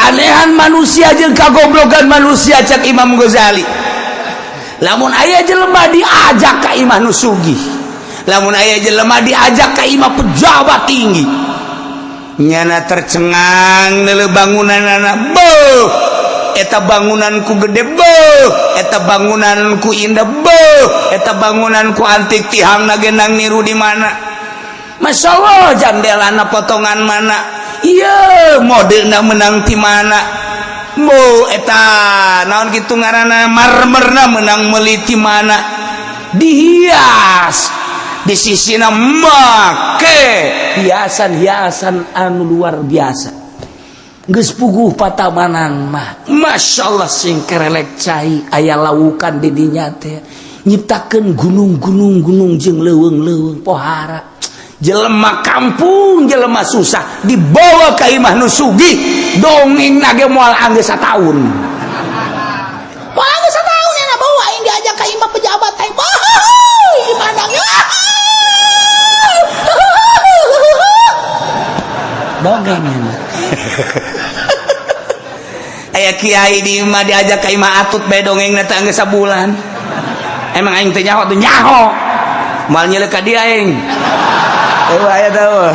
Keanehan manusia jeung kagoblogan manusia, cek Imam Ghazali, lamun aya jelema diajak ka imah nu sugih, lamun aya jelema diajak ka imah pejabat tinggi, nyana tercengang neuleuh bangunanana. Beuh, eta bangunanku gede, beuh, eta bangunanku indah, beuh, eta bangunanku antik, tihangna ge nang niru di mana. Masya Allah, jandelana potongan mana, iya, modelna menang ti mana. Bu, eta naon kitu ngaranna, marmerna menang meuli ti mana, dihias di sisina make hiasan-hiasan anu luar biasa. Geus puguh patamanan mah, Masya Allah, sing kerelek cai aya laukan di dinya teh, nyiptakeun gunung-gunung, gunung jeung leuweung-leuweung. Pohara jelema kampung, jelema susah dibawa ka imah nu sugih, dongeng nage moal anggeus sataun. Moal anggeus sataun ya bawa aing diajak ka imah pejabat aing. Wah, gimana? Dongeng aya kiai di imah diajak ka imah atut bae, dongeng teh anggeus sabulan. Emang aing teh nyaho tuh nyaho, moal nyelek ka dia aing. Eueuh, aya tahu.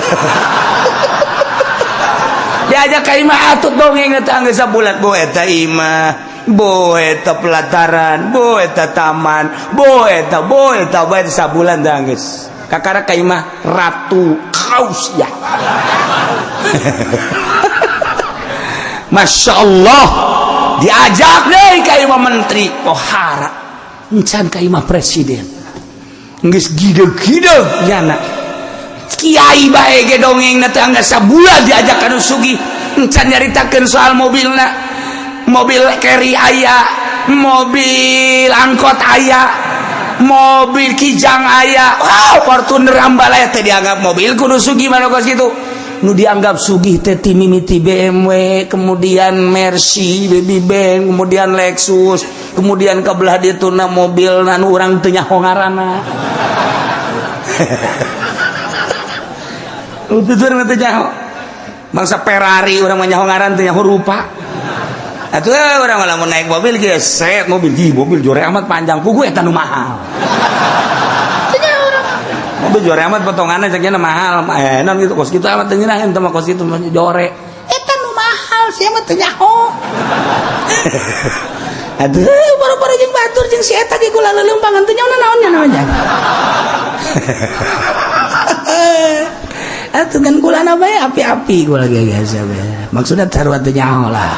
Diajak ka imah atut, dongeng teh anggeus sabulan. Bo eta imah, bo eta pelataran, bo eta taman, bo eta, bo eta bae, sabulan teh anggeus. Kakara ka imah Ratu Kausya. Masya Allah, diajak deh ka imah menteri, pohara encan ka imah presiden, geus gideg-gideg nyana. Kiai bae ge dongeng teh anggeus sabulan diajak ka nu sugih. Encan nyaritakeun soal mobilna, mobil carry aya, mobil angkot aya, mobil Kijang aya, wow, Fortuner Ambalaya teh dianggap mobil kudu sugih. Mana kos kitu nu dianggap sugih teh ti mimiti BMW, kemudian Mercy, Baby Benz, kemudian Lexus, kemudian ke belah dituna mobil nu urang teu nyaho ngaranna. Tutur mah teu nyaho. Bangsa Ferrari urang mah nyaho ngaran, teu nyaho rupa. Atuh urang mah lamun naik mobil geus set mobil, ih, mobil jore amat panjang, puguh eta nu mahal. Mobil jore amat potonganna cek nya mahal. Eh, non gitu kos kitu amat teu ngeunah eta mah, kos kitu mah jore. Eta nu mahal sia mah teu nyaho. Aduh, baru-baru jeung batur jeung si eta ge kula leuleumpangan teu nyaho naon nya namanya. Atuh kan kulana bae api-api kula ge biasa bae. Maksudnya sarua teu nyaho lah.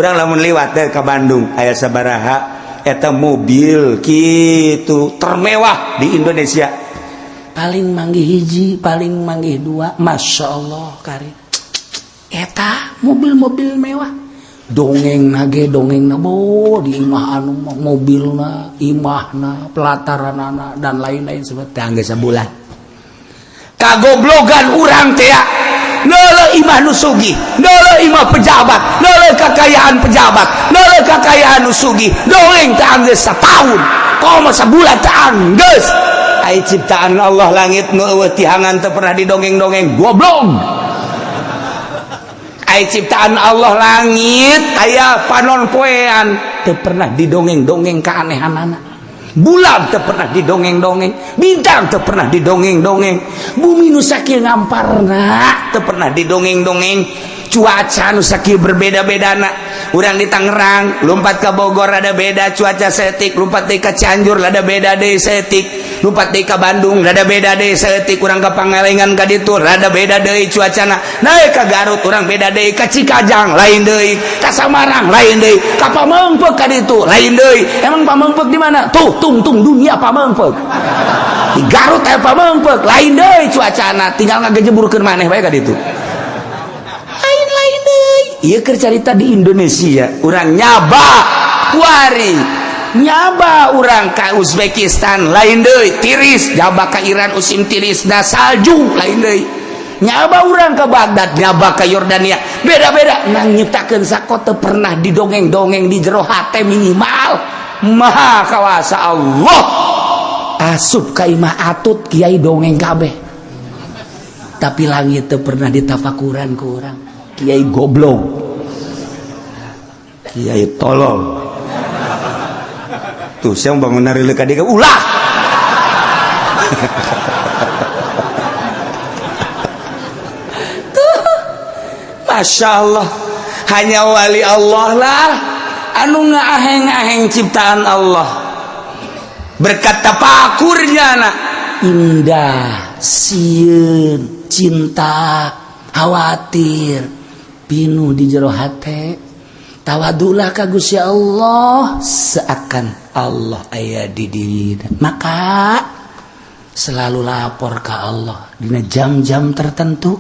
Urang lamun liwat teh ka Bandung aya sabaraha eta mobil kitu termewah di Indonesia, paling manggih hiji, paling manggih dua. Masya Allah, kari eta mobil-mobil mewah, dongeng nage dongeng na bo di imah anu mobilna, imahna, pelataranana, dan lain-lain seperti anggeus sabulan. Kagoblogan urang teh neuleuh imah nu sugih, neuleuh imah pejabat, neuleuh kakayaan pejabat, neuleuh kakayaan nu sugih, dongeng teh anggeus sataun, komo sabulan teh anggeus. Ai ciptaan Allah langit nu eueuh tihangan teu pernah didongeng-dongeng, goblok. Ai ciptaan Allah langit aya panon poean teu pernah didongeng-dongeng keanehanana. Bulan teu pernah didongeng-dongeng, bintang teu pernah didongeng-dongeng, bumi nu sakieu ngamparna teu pernah didongeng-dongeng, cuaca nu sakieu berbeda-bedana. Urang di Tangerang lompat ke Bogor ada beda cuaca setik, lompat deui ka Cianjur ada beda deui setik, lompat deui ka Bandung rada beda deui setik, urang ka Pangalengan ka ditu rada beda deui cuacana, naik ka Garut urang beda deui, ka Cikajang lain deui, ka Samarang lain deui, ka Pameungpeuk ka ditu lain deui. Emang Pameungpeuk di mana tuh? Tungtung dunia Pameungpeuk. Di Garut aya Pameungpeuk, lain deui cuacana, tinggal ngagejeburkeun maneh bae ka ditu, lain-lain deui. Ieu keur carita di Indonesia. Urang nyaba kuari, nyaba urang ka Uzbekistan lain deui tiris, nyaba ka Iran musim tiris da salju lain deui, nyaba urang ke Baghdad, nyaba ke Yordania beda-beda. Nang nyiptakeun sakote pernah didongeng-dongeng di jero hate minimal. Maha kawasa Allah. Asup ka imah atut kiai dongeng kabeh. Tapi langit teu pernah ditafakuran ku urang. Kiai goblok, kiai tolol. Tuh, siang bangun nari ka dia ulah. Tuh, Masya Allah, hanya wali Allah lah anu ngaaheng-aheng ciptaan Allah. Berkat tapakurnya anak indah, sieun, cinta, khawatir, pinuh di jero hate. Tawadulah ka Gusti Allah seakan Allah aya di diri. Maka selalu lapor ke Allah dina jam-jam tertentu,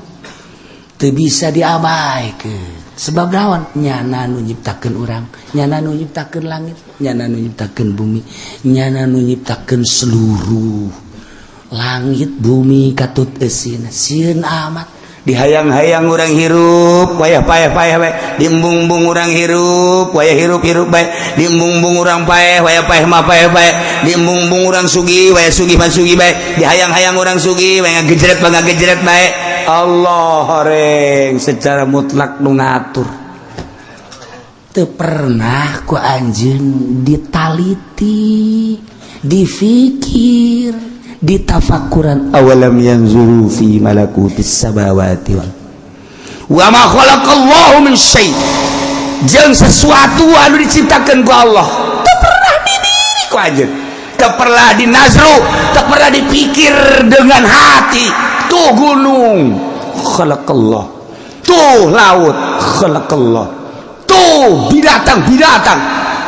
teu bisa diabaikan. Sebab naon? Nyana nu nyiptakeun urang, nyana nu nyiptakeun langit, nyana nu nyiptakeun bumi, nyana nu nyiptakeun seluruh langit bumi katut eusina. Sieun amat dihayang-hayang urang hirup, wayah paeh-paeh bae, diembung-embung urang hirup, wayah hirup-hirup bae, diembung-embung urang paeh, wayah paeh mah paeh bae, diembung-embung urang sugih, wayah sugih mah sugih bae, dihayang-hayang urang sugih, wayah ngagejret mah ngagejret bae. Allah horeng secara mutlak nu ngatur. Teu pernah ku anjeun ditaliti, difikir, ditafakuran. Awalam yanzuru fi malakutis samawati wal wa ma khalaqallahu min syai', jeung sesuatu anu diciptakeun ku Allah teu pernah didiri ku anjeun, teu pernah dinazru, teu pernah dipikir dengan hati. Tuh gunung khalaqallah, tuh laut khalaqallah, tuh binatang-binatang,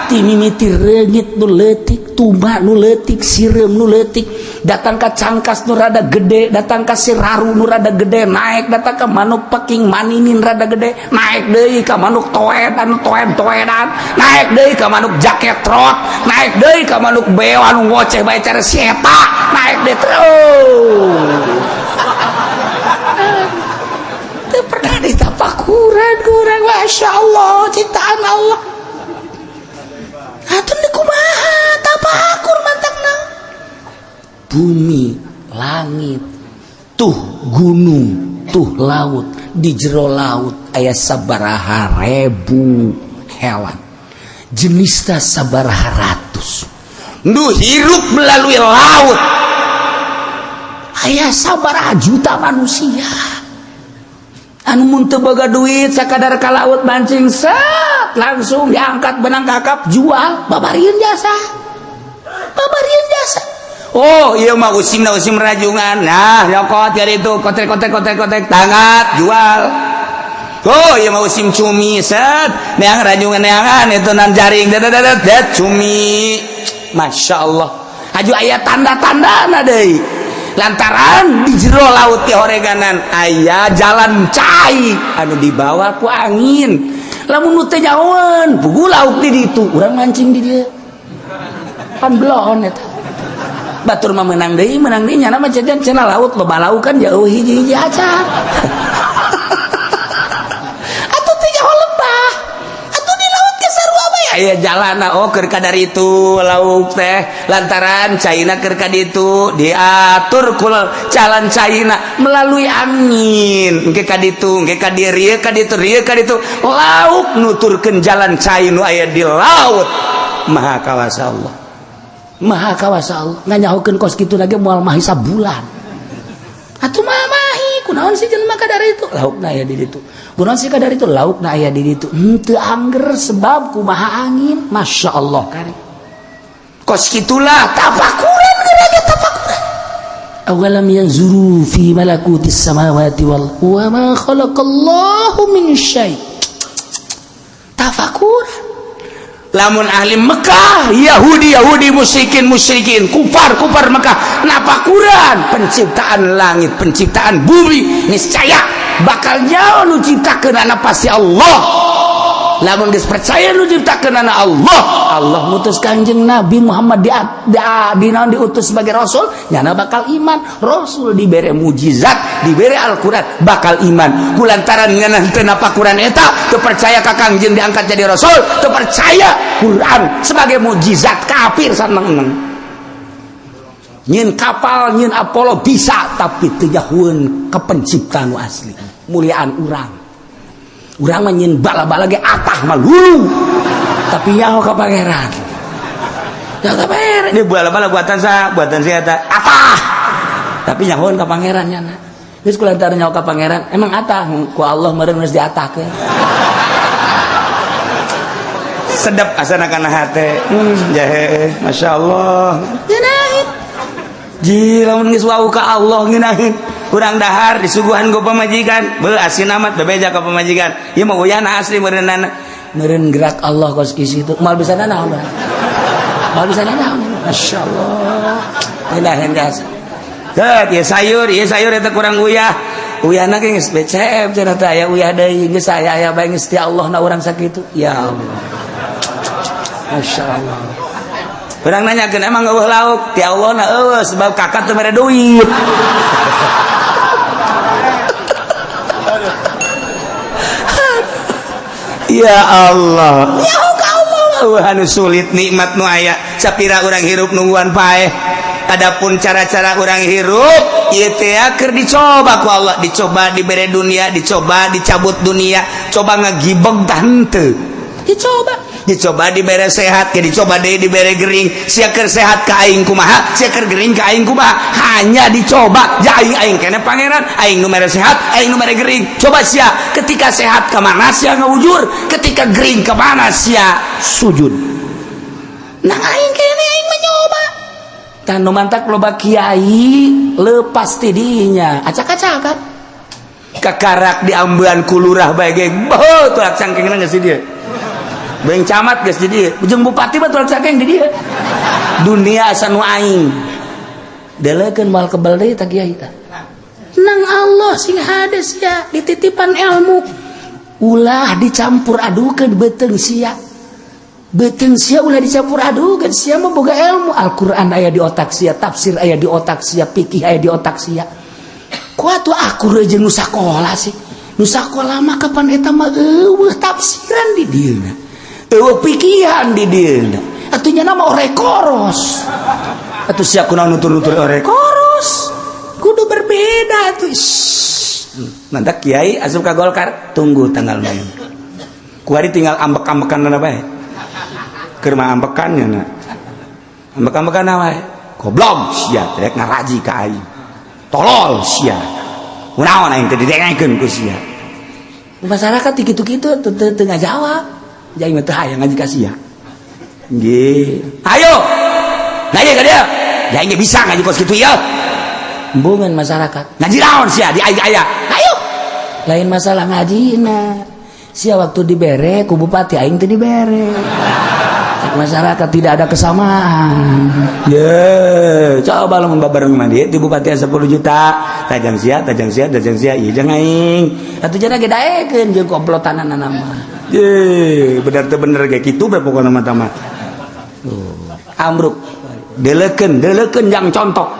timimiti reungit nu leutik, tuma nu leutik, sireum nu leutik, datang ka cangkas nu rada gede, datang ka siraru nu rada gede, naik datang ka manuk peking maninin rada gede, naik deui ka manuk toed anu toed-toedan, naik deui ka manuk jaket trot, naik deui ka manuk beo anu ngoceh bae cara si eta, naik deui terus. Teu pernah ditapakuran ku urang. Masya Allah, ciptaan Allah. Atuh kumaha tapakur mantakna? Bumi, langit, tuh gunung, tuh laut, di jero laut aya sabaraha ribu hewan, jenisna sabaraha ratus. Nu hirup melalui laut aya sabaraha juta manusia. Anu mun teu boga duit sakadar ka laut mancing, set langsung diangkat benang kakap, jual, babarieun jasa, babarieun jasa. Oh iya mah usim na usim rajungan, nah nyokot dari itu kotek kotek kotek kotek tangat jual. Oh iya mah usim cumi, set neang rajungan neangan itu nan jaring det det det cumi. Masya Allah, aju aya tanda-tanda na deui, lantaran di jero laut ti horeganan aya jalan cai anu dibawa ku angin. Lamun nu teu nyahoeun puguh lauk di ditu, urang mancing di dieu pan bloon eta. Batur mah menang deui, menang deui, nyana mah jajan cenah laut loba lauk kan jauh hiji-hiji acan. Atuh teu nyaho lebah atuh di laut ge sarua bae aya jalana. Oh, keur kadar itu lauk teh lantaran caina keur ka ditu diatur ku jalan caina melalui angin, engke ka ditu, engke ka dieu, ka ditu, rieu ka ditu, lauk nuturkeun jalan cai nu aya di laut. Maha kawasa Allah, maha kawasa Allah. Nganyahokeun kos kitu lagi moal mahi sabulan. Atuh mah mahi kunaon sih jelema kadar itu laukna aya di ditu, kunaon sih kadar itu laukna aya di ditu, henteu angger sebab kumaha angin. Masya Allah, kari kos kitulah tafakuran geura ge tafakuran. Awalam yanzuru fi malakutis samawati wal wa ma khalaqallahu min syai'. Tafakuran. Lamun ahli Mekah, Yahudi Yahudi, musyrikin musyrikin, kufar kufar Mekah napakuran penciptaan langit, penciptaan bumi, niscaya bakal nyawa nu ciptakeun anak pasti Allah. Lamun geus percaya nu ciptakeun anak Allah, Allah mutus Kanjeng Nabi Muhammad di naon diutus sebagai rasul, nyana bakal iman. Rasul dibere mujizat, dibere Al-Qur'an, bakal iman. Kulantaran nyana teu napakuran eta, teu percaya ka Kangjeng diangkat jadi rasul, teu percaya Quran sebagai mujizat, kafir saneng. Nyin kapal, nyin Apollo bisa, tapi teu nyahueun ka pencipta nu asli. Muliaan urang. Urang mah nyin bala-bala ge atah mah lulu. Tapi nyaho ka pangeran. Ya ka pangeran. Ini bala-bala buatan sa, buatan sia eta. Atah. Tapi nyahoeun ka pangeran nya. Geus kulantaran nyaho ka pangeran, emang atah ku Allah meureun geus diatahkeun. Sedap asana kana hate. Jahe, masyaallah. Ji lamun geus wau ka Allah ngeunaheun. Urang dahar disuguhan ku pamajikan, beuh asin amat bebeja ka pamajikan. Ieu mah uyahna asli meureunana. Meureun gerak Allah kos kieu itu. Moal bisa nanaon. Moal bisa nanaon. Masyaallah. Ngeunaheun gas. Teu, ieu sayur eta kurang uyah. Uyahna ge geus BCM cenah teh aya uyah deui geus aya aya bae geus ti Allah na urang sakitu. Ya Allah. Masyaallah. Urang nanyakeun emang eueuh lauk ti Allah na eueuh sebab kakak teu mere duit. Ya Allah. Ya Allah, eueuh anu sulit nikmat nu aya sapira urang hirup nungguan paeh. Adapun cara-cara urang hirup ieu teh keur dicoba ku Allah, dicoba dibere dunia, dicoba dicabut dunia, coba ngagibeg tah henteu. Dicoba, dicoba dibere sehat, ke dicoba deui dibere gering. Sia keur sehat ka aing kumaha, sia keur gering ka aing kumaha. Hanya dicoba. Ja aing aing keneh pangeran, aing nu mere sehat, aing nu mere gering. Coba sia ketika sehat ka mana sia ngawujur, ketika gering ka mana sia sujud. Nah aing keneh aing mencoba. Tah nu mantak loba kiai lepas ti dinya, acak-acakan. Kakarak diambean ku lurah bae ge, beuh tulak cangkengna geus di dieu. Beng camat geus di dieu, jeung bupati mah tulak cangkeng di dieu. Dunia asa nu aing. Deleukeun moal kebel deui tah kiai tah. Nang Allah sing hade sia dititipan ilmu. Ulah dicampur adukeun beuteung sia. Beuteung sia ulah dicampur adukeun, sia mah boga ilmu. Al-Qur'an aya di otak sia, tafsir aya di otak sia, fikih aya di otak sia. Ku atuh akur jeung nu sakola sih. Nu sakola mah kapan eta mah eueuh tafsiran di dieuna. Eueuh pikihan di dieuna. Atuh nya nama ore koros. Atuh sia kunaon nutur-nutur ore koros. Kudu berbeda atuh. Mantak kiai asup ka Golkar, tunggu tanggal main. Kuari tinggal ambek-ambekan na bae. Keur mah ambekan nya na. Ambek-ambekan wae. Goblok sia rek ngaraji ka aing. Tolol sia. Kunaon aing teh didengekeun ku sia. Masyarakat kitu-kitu teu ngajawab. Jadi mah teu hayang ngaji ka sia. Nggih. Ayo. Ngaji ka dieu. Ya aing bisa ngaji kos kitu ieu. Embungan masyarakat. Ngaji naon sia di aing aya. Ayo. Lain masalah ngajina. Sia waktu dibere ku bupati aing teu dibere. Masyarakat tidak ada kesamaan. Ye, coba lamun babareng mah di bupati 10 juta, tajang sia, tajang sia, tajang sia, ieu jeung aing. Atuh jana ge daekeun jeung komplotanana mah. Ye, bener teu bener ge kitu bae pokona mah tah mah. Amruk. Deleukeun, deleukeun jang contoh.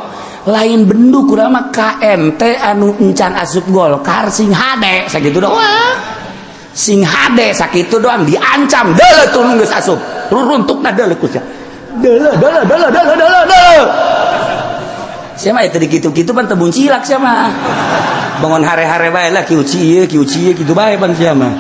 Lain bendu kurang mah KMT anu encan asup Golkar sing hade sakitu doang. Sing hade sakitu doang diancam deuleu tuh geus asup. Ruruntukna deuleu ku sia. Deuleu deuleu deuleu deuleu deuleu deuleu. Sia mah teu dikitu-kitu pan teu muncilak sia mah. Bangun hare-hare bae lah kieu ieu kieu ieu kitu bae pan sia mah.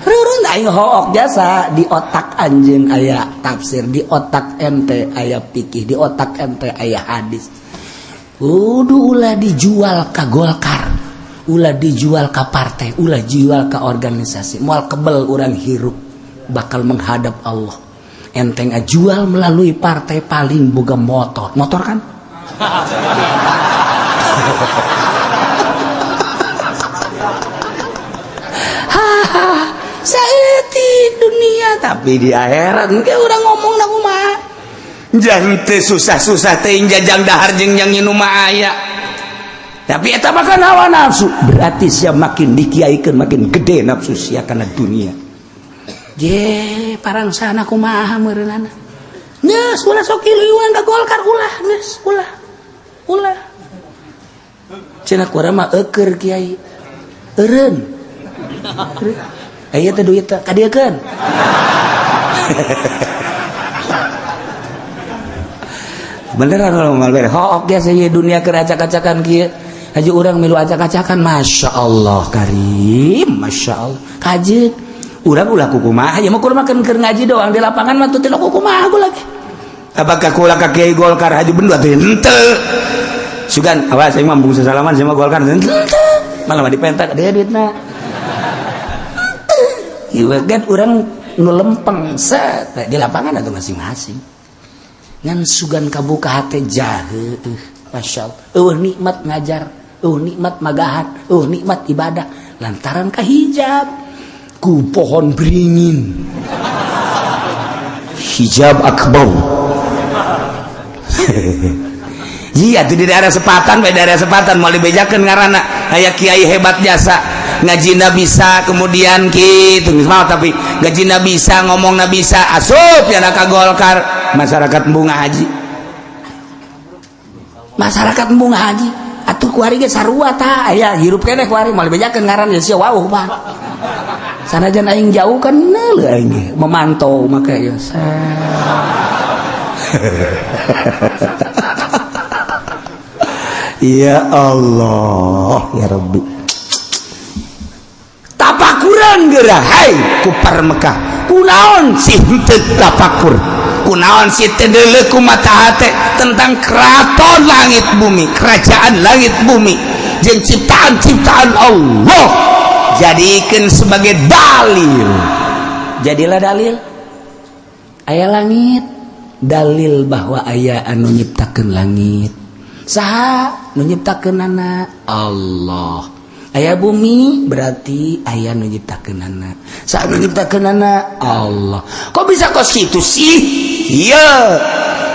Rurun aing hook jasa di otak anjeun aya tafsir, di otak ente aya fikih, di otak ente aya hadis. Kudu ulah dijual ka Golkar, ulah dijual ka partai, ulah jual ka organisasi. Moal kebel urang hirup bakal menghadap Allah. Ente ngajual melalui partai paling boga motor. Motor kan? Hahaha, saeutik dunia tapi di akhirat engke urang ngomong na kumaha. Jangan teu susah-susah teuing jajang dahar jeung yang nginum mah aya. Tapi eta mah kan hawa nafsu. Berarti sia makin dikiaikeun makin gede nafsu sia kana dunia. Je, parangsana kumaha meureunana. Geus ulah sok iluan ka Golkar ulah geus ulah. Ulah. Cenah kurang mah eueur kiai. Eureun. Aya teh duit teh kadieukeun. Beneran kalau mal bere. Hook biasa ye dunia keur acak-acakan kieu. Haji urang milu acak-acakan, Masya Allah karim, Masya Allah. Kajeun urang ulah kukumaha, ya mah kudu makan keur ngaji doang di lapangan mah teu kukumaha lagi. Apakah kula ka Kiai Golkar haji bendu atuh henteu? Sugan awas aing mah embung sasalaman sama Golkar henteu. Malah mah dipentak dia duitna. Ieu kan urang nu lempeng set di lapangan atau masing-masing. Ngan sugan kabuka hate jahe, Masya Allah. Eueuh nikmat ngajar, eueuh nikmat magahan, eueuh nikmat ibadah lantaran kahijab ku pohon beringin. Hijab akbar. Iya tuh di daerah Sepatan, di daerah Sepatan mau dibejakeun ngaranna aya kiai hebat jasa ngajina bisa, kemudian kitu geus mau tapi ngajina bisa, ngomongna bisa, asup ya ka Golkar. Masyarakat embung haji, masyarakat embung haji atuh kuari ge sarua tah aya hirup keneh kuari moal dibejakeun ngaran ya sia wauh mah sanajan aing jauh kan neuleuh aing ge memantau make ya. Ya Allah ya Rabbi, tapakuran geura hai kupar Mekah kunaon sih henteu tapakur, kunaon sih teu deuleu ku mata hate tentang keraton langit bumi, kerajaan langit bumi jeung ciptaan-ciptaan Allah, jadikan sebagai dalil. Jadilah dalil aya langit, dalil bahwa aya anu nyiptakeun langit. Saha nu nyiptakeunana? Allah. Aya bumi berarti aya nu nyiptakeunana. Saha nu nyiptakeunana? Allah. Kok bisa kos kitu sih? Iya.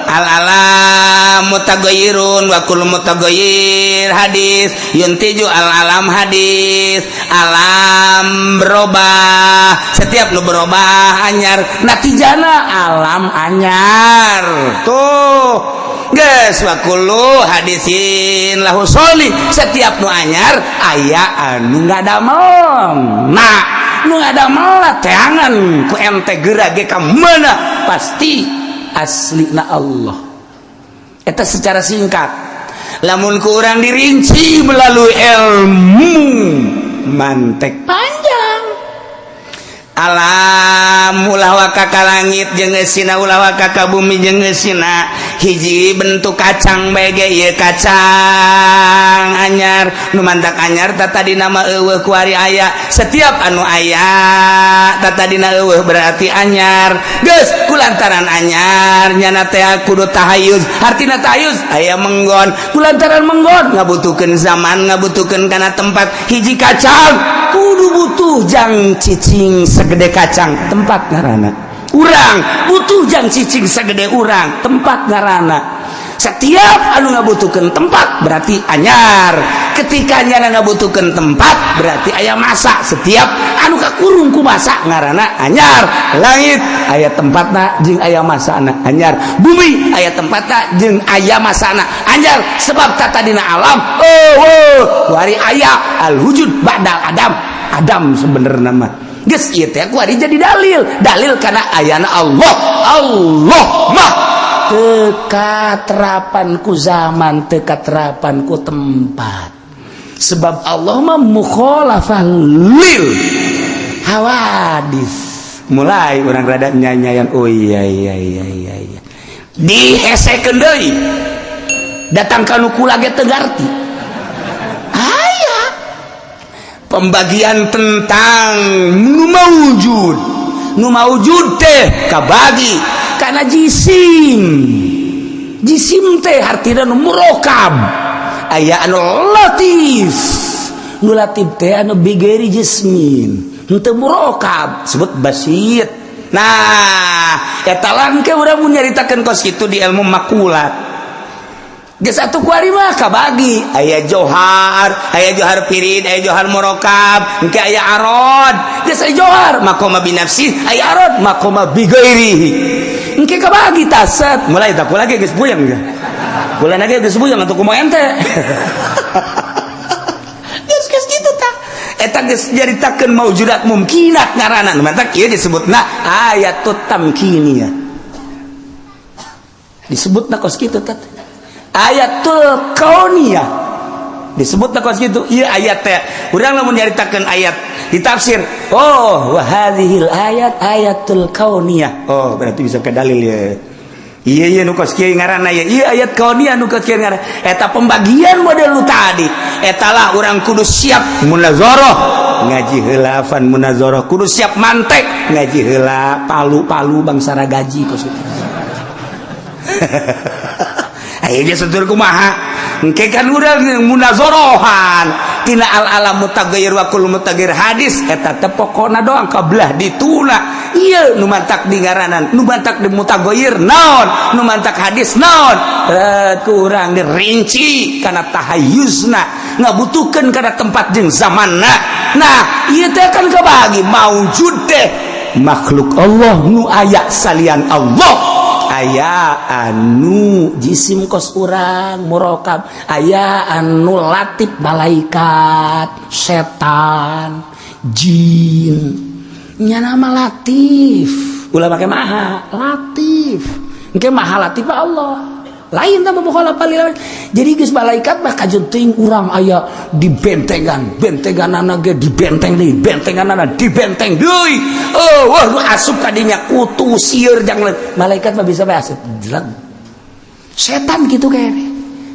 Al alam mutaghayyirun wa kullu mutaghayyir hadis yuntiju al alam hadis. Alam berubah, setiap nu berubah anyar, natijana alam anyar. Tuh geus wa kullu hadisin lahu soli, setiap nu anyar aya anu ngadamel. Nah, nu ngadamel teangan ku ente geura ge ka mana pasti aslina Allah. Eta secara singkat. Lamun ku urang dirinci melalui ilmu mantek panjang. Alam ulah waka ka langit jeung eusina, ulah waka ka bumi jeung eusina, hiji bentuk kacang bae ge ieu kacang anyar nu mantak anyar tatadina mah eueuh kuari aya, setiap anu aya tatadina eueuh berarti anyar. Geus kulantaran anyar nyana teh kudu tahayuz, hartina tahayuz aya menggon, kulantaran menggon ngabutuhkeun zaman, ngabutuhkeun kana tempat. Hiji kacang kudu butuh jang cicing segede kacang, tempat ngaranna. Urang butuh jang cicing segede urang, tempat ngaranna. Setiap anu ngabutuhkeun tempat berarti anyar. Ketika nyana ngabutuhkeun tempat berarti aya masa, setiap anu kakurung ku masa ngaranna anyar. Langit aya tempatna jeung aya masana anyar, bumi aya tempatna jeung aya masana anyar, sebab tatadina alam oh kuari aya al wujud ba'dal adam. Adam sebenarnya mah geus ieu teh kuari jadi dalil, dalil karena ayana Allah. Allah mah teu katerapan ku zaman, teu katerapan ku tempat, sebab Allah mah mukhalafah lil hawadis. Mulai orang rada nyanyayan, oh iya iya iya iya iya, dihesekeun deui datang ka nu kula ge teu ngarti. Aya pembagian tentang nu maujud, nu maujud teh kabagi karena jisim. Jisim teh hartina nu murokab, aya anu latif, nu latif teh anu bigeri jismin, henteu murokab sebut basit. Nah, eta langke urang mun nyaritakeun kos kitu di ilmu makulat. Geus atuh kuari mah kabagi, aya johar, aya johar pirid, aya johar murokab, engke aya arod. Geus aya johar maqama binafsi, aya arod maqama bigairihi. Engke kabagi taset, mulai tak kula ge geus puyeng ge. Kula ge geus puyeng atuh kumaha ente. Geus geus kitu tah. Eta geus nyaritakeun maujudat mumkinat ngaranna. Mantak ieu disebutna ayatut tamkiniyah. Disebutna kos kitu tah. Ayatul kauniyah disebut kos gitu. Iya, ayat teh urang lamun nyaritakeun ayat ditafsir, oh, wa hadhil ayat ayatul kauniyah. Oh, berarti bisa ke dalil ya. Iya, iya, nu kos kieu ngaranna ya. Iya, ayat kauniyah nu kos kieu ngaranna. Eta pembagian model nu tadi. Eta lah urang kudu siap munazarah, ngaji heula fan munazarah, kudu siap mantek, ngaji heula palu-palu bangsa gaji kos kitu. Ayo dia setur kumaha? Engke kan urang munazarahan tina al alam mutaghayyir wa kullu mutaghayyir hadis, eta teh pokona doang kabelah dituna. Ieu nu mantak di ngaranan, nu mantak di mutaghayyir naon, nu mantak hadis naon, kurang dirinci kana tahayyuzna, ngabutuhkeun kana tempat jeung zamanna. Nah, ieu teh kan kebagi maujud teh makhluk Allah nu aya salian Allah, aya anu jisim kos urang murokab, aya anu latif malaikat, setan, jin, nya nama latif ulah make maha latif, engke maha latif Allah lain tambah mukhalafah lil. Jadi geus malaikat mah kajeun teuing urang aya di bentengan, bentenganana ge di benteng deui, bentenganana di benteng deui. Oh, wah, nu asup ka dinya kutu sieur jang malaikat mah bisa bae asup jeleg. Setan kitu kene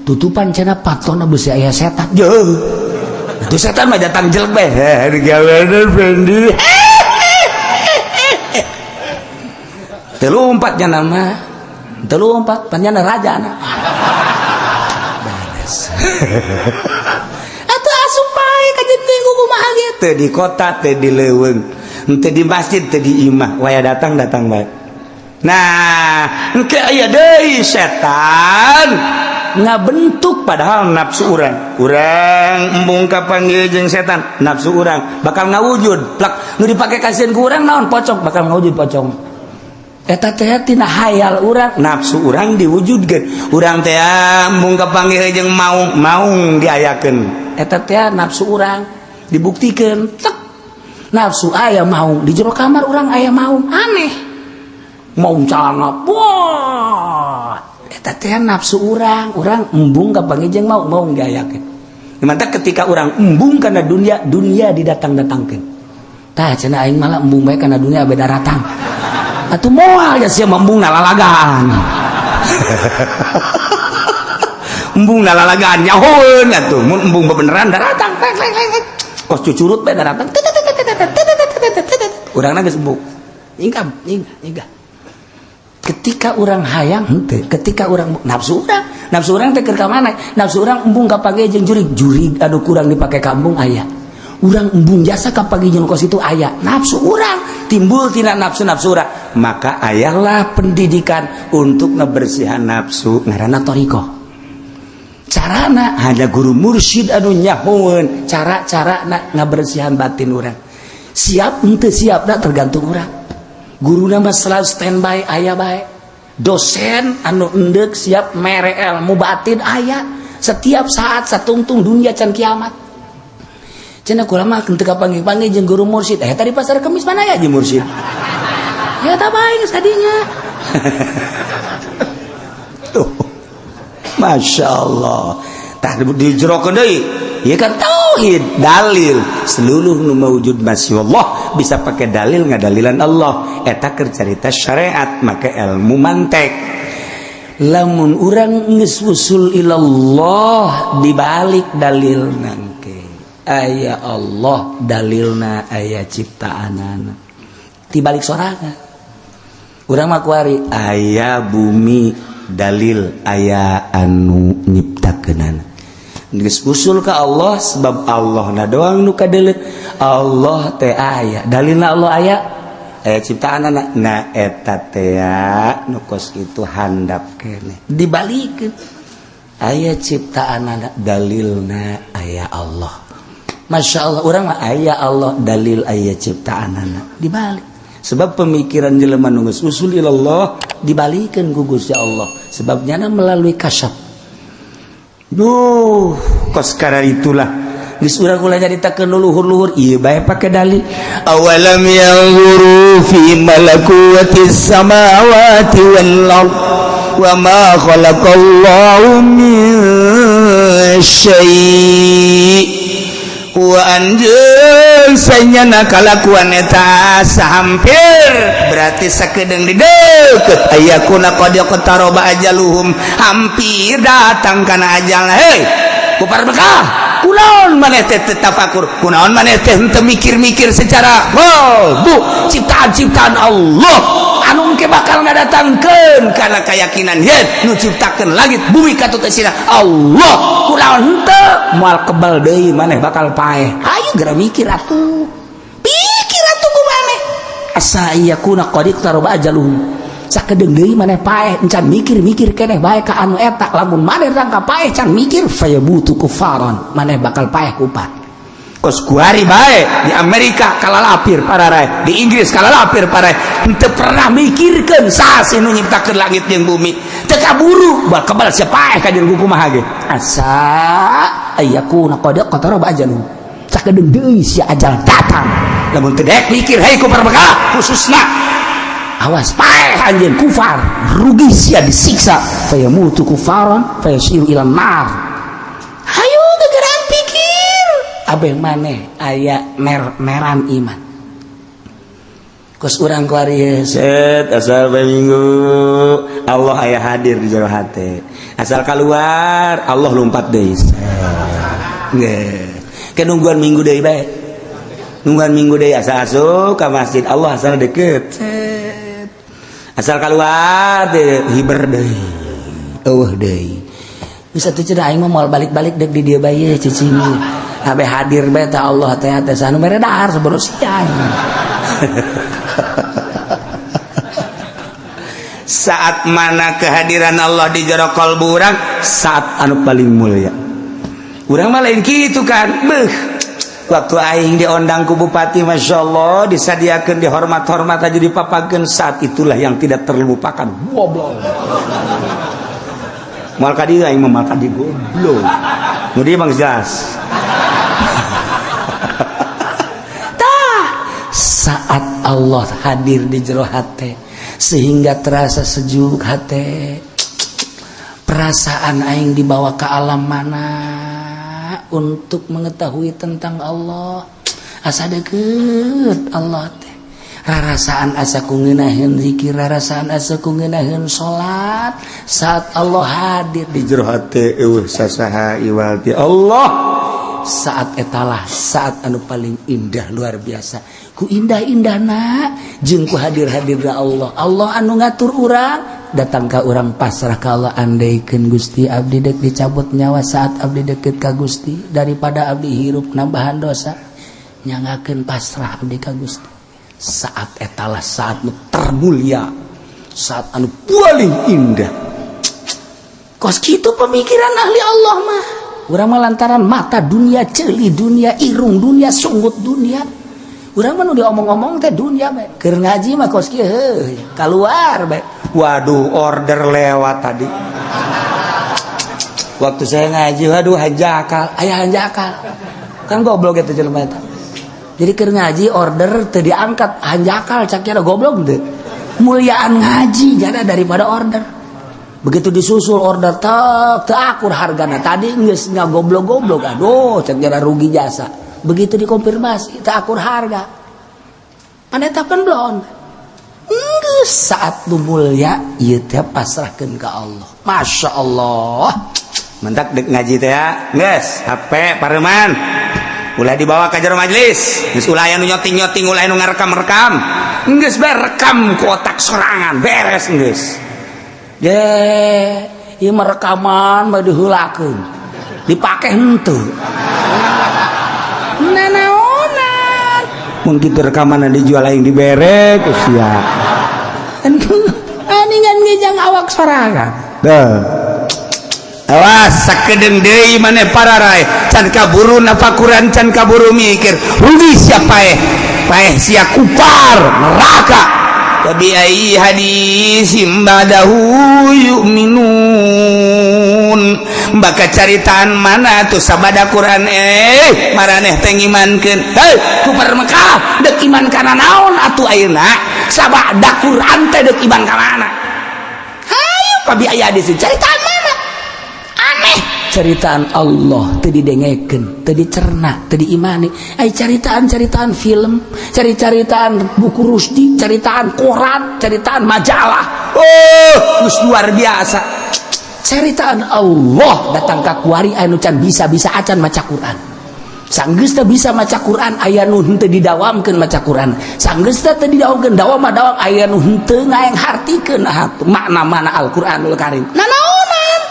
tutupan cenah patona beusi aya setan. Jeuh, itu setan mah datang jelek bae. Heh, digawean Fendi teu lompatnya nama teu lompat panjana raja na beres. Atuh asup bae ka jeung kumaha ge, teu di kota, teu di leuweung, teu di masjid, teu di imah, waya datang datang bae. Nah, engke aya deui setan ngabentuk padahal nafsu urang, urang embung kapanggil jeung setan, nafsu urang bakal ngawujud plak nu dipake kasihan ku urang naon, pocong, bakal ngawujud pocong. Eta teh tina hayal urang, nafsu urang diwujudkeun. Urang teh embung kapanggil jeung maung, maung diayakeun, eta teh nafsu urang dibuktikeun tek. Nafsu aya maung di jero kamar urang, aya maung aneh, maung calangap, wah, eta teh nafsu urang, urang embung kapanggil jeung maung, maung diayakeun. Mantap, ketika urang embung kana dunia, dunia didatang-datangkeun. Tah cenah aing malah embung bae kana dunia beda ratang. Atuh moal ya sia embung nalalagaan. Embung nalalagaan nyahoeun atuh, mun embung bebeneran daratang. Kos cucurut bae daratang. Urangna geus embung. Nyingkam, nyingkah, nyingkah. Ketika urang hayang henteu, ketika urang nafsu urang teh keur ka mana? Nafsu urang embung kapanggih jeung jurig, jurig anu kurang dipake ka embung aya. Urang embung jasa kapanggih jeung kos itu aya. Nafsu urang timbul tina nafsu-nafsu urang, maka ayalah pendidikan untuk ngebersihan nafsu ngaranna thariqah. Carana hanya guru mursyid anu nyahoeun cara-cara ngabersihan batin urang. Siap henteu siap da tergantung urang. Guruna mah selalu standby aya bae. Dosen anu endek siap mere ilmu batin aya setiap saat satungtung dunia can kiamat. Cenah kula mah teu kapanggih-panggih jeung guru mursyid. Eh, tadi pasar Kemis mana ya jeung mursyid? Ya tak bae geus kadinya. Tuh. Masya Allah. Tah dijerokeun deui. Ieu kan tauhid, dalil. Seluruh nu maujud masya Allah bisa pakai dalil ngadalilan Allah. Eta keur carita syariat, maka ilmu mantek. Lamun urang geus usul ilallah dibalik dalil nangke. Aya Allah dalilna aya ciptaanana. Tibalik sorangan. Urang mah kuari aya bumi dalil aya anu nyiptakeunana. Geus usul ka Allah sebab Allah na doang nu kadeuleu. Allah teh aya dalilna, Allah aya, aya ciptaanana. Nah, eta teh nu kos kitu handap keneh dibalikeun aya ciptaanana dalilna aya Allah. Masya Allah, urang mah aya Allah dalil aya ciptaanana dibalik. Sebab pemikiran jelema nu geus usul ilallah dibalikeun ku Gusti Allah, sebab nyana melalui kasyaf. Duh, kos karena itulah geus urang ulah nyaritakeun luhur-luhur ieu bae pake dalil. Awalam yanzuru fi malakutis samawati wal ard. Wa ma khalaqallahu min syai' wa anjeun sanyana kalakuan eta hampir, berarti sakedeung di deukeut, ayakuna qad iqtaraba ajaluhum, hampir datang kana ajal. Hei kufar Mekah, kunaon maneh teh teu tafakur? Kunaon maneh teh henteu mikir-mikir secara, oh bu, ciptaan-ciptaan Allah anu engke bakal ngadatangkeun kana keyakinan yen nu ciptakeun langit bumi katut eusina Allah? Kunaon henteu? Moal kebal deui, maneh bakal paeh. Ayo geura mikir atuh, pikir atuh ku maneh. Asa yakuna qad iqtaraba ajaluhum, sakedeung deui maneh paeh, encan mikir-mikir keneh bae ka anu eta. Lamun maneh rangka paeh can mikir, fayamutu kufaran, maneh bakal paeh kufar. Kos kuari bae di Amerika kalalapir pararai, di Inggris kalalapir pararai, henteu pernah mikirkeun saha sih nu nyiptakeun langit jeung bumi. Teu kaburu bakal kebal sia paeh ka jeung kumaha ge. Asa ayakuna qad iqtaraba ajaluhum, sakedeung deui sia ajal datang lamun teu daek mikir. Hei kufar Mekah khususna, awas paeh anjeun kufar, rugi sia, disiksa. Fayamutu kufaran fayasiru ila nar. Hayu gegeran pikir abeh maneh aya mer-meran iman. Kos urang kuari set asal bae minggu Allah aya hadir di jero hate, asal keluar Allah lompat deui. Nggih, ke nungguan minggu deui bae, nungguan minggu deui. Asal asup ka masjid Allah asal deket set, asal keluar deh hiber deui, eueuh deui. Bisa tuh cenah, aing mah moal balik-balik dek di dieu bae cicing, abe hadir bae teh Allah teh teh anu mere dahar sebelum siang. Saat mana kehadiran Allah di jero kalbu urang, saat anu paling mulia. Urang mah lain kitu kan. Beuh, waktu aing diondang ku bupati, masya Allah, disadiakan, dihormat-hormat aja, dipapakeun, saat itulah yang tidak terlupakan. Goblok, moal ka dieu aing mah, moal ka dieu, goblok. Nu dieu mah jelas. Tah, saat Allah hadir di jero hate sehingga terasa sejuk hate, perasaan aing dibawa ke alam mana untuk mengetahui tentang Allah, asa deket Allah teh, rarasaan asa ku ngeunaheun zikir, rarasaan asa ku ngeunaheun salat. Saat Allah hadir di jero hate, eueuh sasaha iwal ti Allah. Saat etalah saat anu paling indah, luar biasa ku indah-indahna jeung ku hadir-hadirna Allah. Allah anu ngatur urang, datang ka urang, pasrah ka Allah. Andaikeun Gusti abdi dek dicabut nyawa saat abdi deket ka Gusti, daripada abdi hirup nambahan dosa, nyangakeun pasrah abdi ka Gusti. Saat etalah saat nu termulia, saat anu paling indah. Kos kitu pemikiran ahli Allah mah. Urang mah lantaran mata dunia, ceuli dunia, irung dunia, sunggut dunia, urang mah nu diomong-omong teh dunia bae. Keur ngaji mah kos kieu, heuh, keluar bae. Waduh, order lewat tadi waktu saya ngaji. Waduh, hanjakal aya, hanjakal kan. Goblok eta jelema eta. Jadi keur ngaji order teu diangkat, hanjakal cak kira. Goblok teu? Muliaan ngaji jada daripada order. Begitu disusul order tek, teu akur hargana tadi, geus ngagoblok-goblok. Aduh, cek jada, rugi jasa. Begitu dikonfirmasi teu akur harga, pan eta pan belum. Geus saat nu mulia ieu teh, pasrahkeun ka Allah. Masya Allah. Mentak dek ngaji teh ya geus, HP pareman, ulah dibawa ka jero majelis. Geus, ulah aya nu nyoting-nyoting, ulah anu ngarekam-rekam. Geus bae, rekam ku otak sorangan, beres geus. Ye, ieu mah rekaman mah diheulakeun, dipake henteu, nanaonan. Mun kitu rekaman dijual aing dibere ku sia. Aningan ngejang awak sorangan. Duh. Awas, sakedeung deui maneh pararai can kaburu nafakuran, can kaburu mikir, rugi sia, paeh, paeh sia, kupar, neraka. Bi ayyi hadisim ba'dahu yu'minun? Baka caritaan mana tuh sabada Quran maraneh teh ngimankeun? Hei kufar Mekah, dek iman kana naon atuh ayeuna? Sabada Quran teh dek iman ka mana? Hayu. Fabi ayyi haditsin, ceritaan mana aneh, ceritaan Allah teu didengekeun, teu dicerna, teu diimani. Ai ceritaan-ceritaan film, cari-caritaan buku Rusdi, ceritaan koran, ceritaan majalah, oh, geus luar biasa. Ceritaan Allah datang ka kuari, anu can bisa-bisa acan maca Quran. Sanggeus teu bisa maca Quran, aya nu henteu didawamkeun maca Quran. Sanggeus teu didawamkeun, dawam mah dawam, aya nu henteu ngaeng hartikeun makna mana Al-Qur'anul Karim. Nanaonan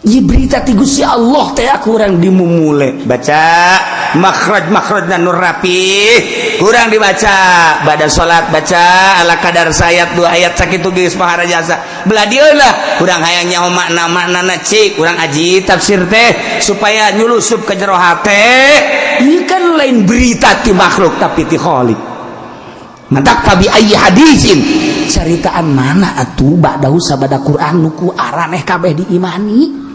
ieu berita ti Gusti Allah teh kurang dimumule? Baca makhraj, makhrajna nu rapi kurang dibaca. Pada salat baca ala kadar sayat, dua ayat, sakitu geus maharajasa. Belah dieu lah kurang hayang nyaho makna maknana, cik kurang aji tafsir teh supaya nyulusup ke jero hate. Ieu kan lain berita ti makhluk, tapi ti Khalik. Mantak fabi ayyi hadisin, caritaan mana atuh ba'dahu sabada Quran nu ku araneh kabeh diimani?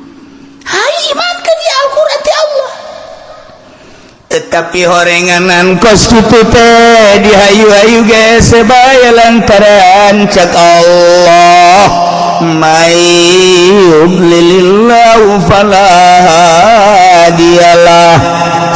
Hai, imankeun ya Al-Quran ti Allah. Tetapi horenganan kos kitu teh dihayu-hayu ge bae, lantaran cak Allah, may yudlilillahu fala hadiyalah.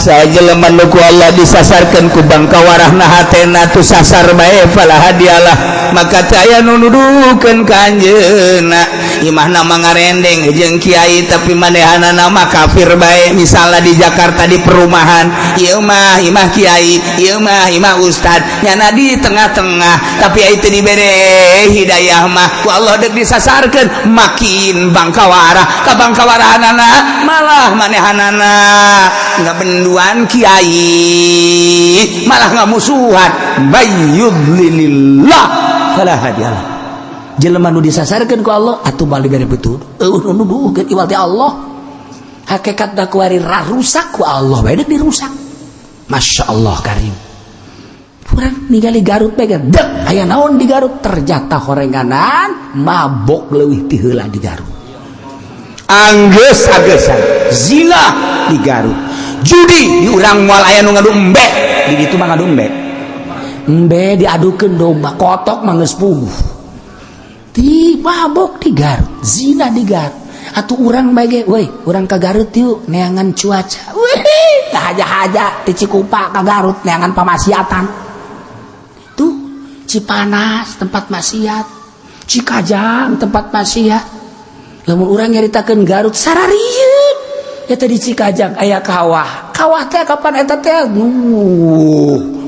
Sajelema nu ku Allah disasarkeun ku bangkawarahna hatena tu sasar bae, fala hadiyalah, maka teu aya nu nuduhkeun ka anjeunna. Imahna mah ngarendeng jeung kiai, tapi manehanana mah kafir bae. Misalnya di Jakarta, di perumahan ieu mah imah kiai, ieu mah imah ustad, nyana di tengah-tengah, tapi itu dibere hidayah mah ku Allah, dek disasarkeun makin bangkawara ka bangkawarahanana, malah manehanana ngabenduan kiai, malah ngamusuhan. Mayyudlilillah fala hadiyalah. Jelema nu disasarkeun ku Allah atuh balik dibere betul, eueuh nu nuduhkeun iwal ti Allah. Hakikat da kuari rusak ku Allah bae, dek dirusak. Masya Allah Karim. Kurang ningali Garut bae, dek aya naon di Garut? Ternyata horenganan mabok leuwih ti heula di Garut. Anggeus agesan zina di Garut, judi di urang moal aya nu ngadu embe, di ditu mah ngadu embe. Embe diadukeun domba kotok mah geus puguh. Di mabok di Garut, zina di Garut. Atuh urang bae ge, woi, urang ka Garut yuk, neangan cuaca. Wih, haja-haja di Cikupa ka Garut neangan pamaksiatan. Tuh Cipanas tempat maksiat, Cikajang tempat maksiat. Lamun urang nyaritakeun Garut sararieun eta di Cikajang aya kawah. Kawah teh kapan eta teh?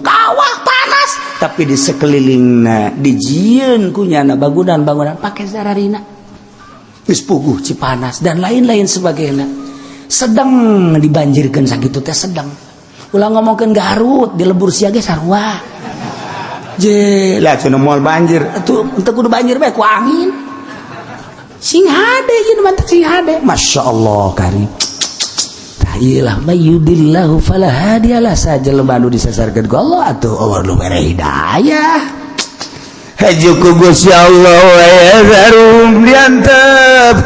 Kawah panas, tapi di sekelilingna dijieun kunyana bangunan-bangunan pakai sararina. Geus puguh Cipanas dan lain-lain sebagainya. Sedang dibanjirkan sakitu teh sedang. Ulah ngomongkeun Garut, di lembur sia ge sarua. Je lah cenah moal banjir. Atuh teu kudu banjir bae, ku angin. Sing hade ieu mantap, sing hade. Masya Allah Karim. Tah ieu lah, mayyudillahu fala hadiyalah. Sajelema nu disasarkeun ku Allah atuh Allah nu mere hidayah. Haju ku Gusti Allah wa yadharum, diantepkeun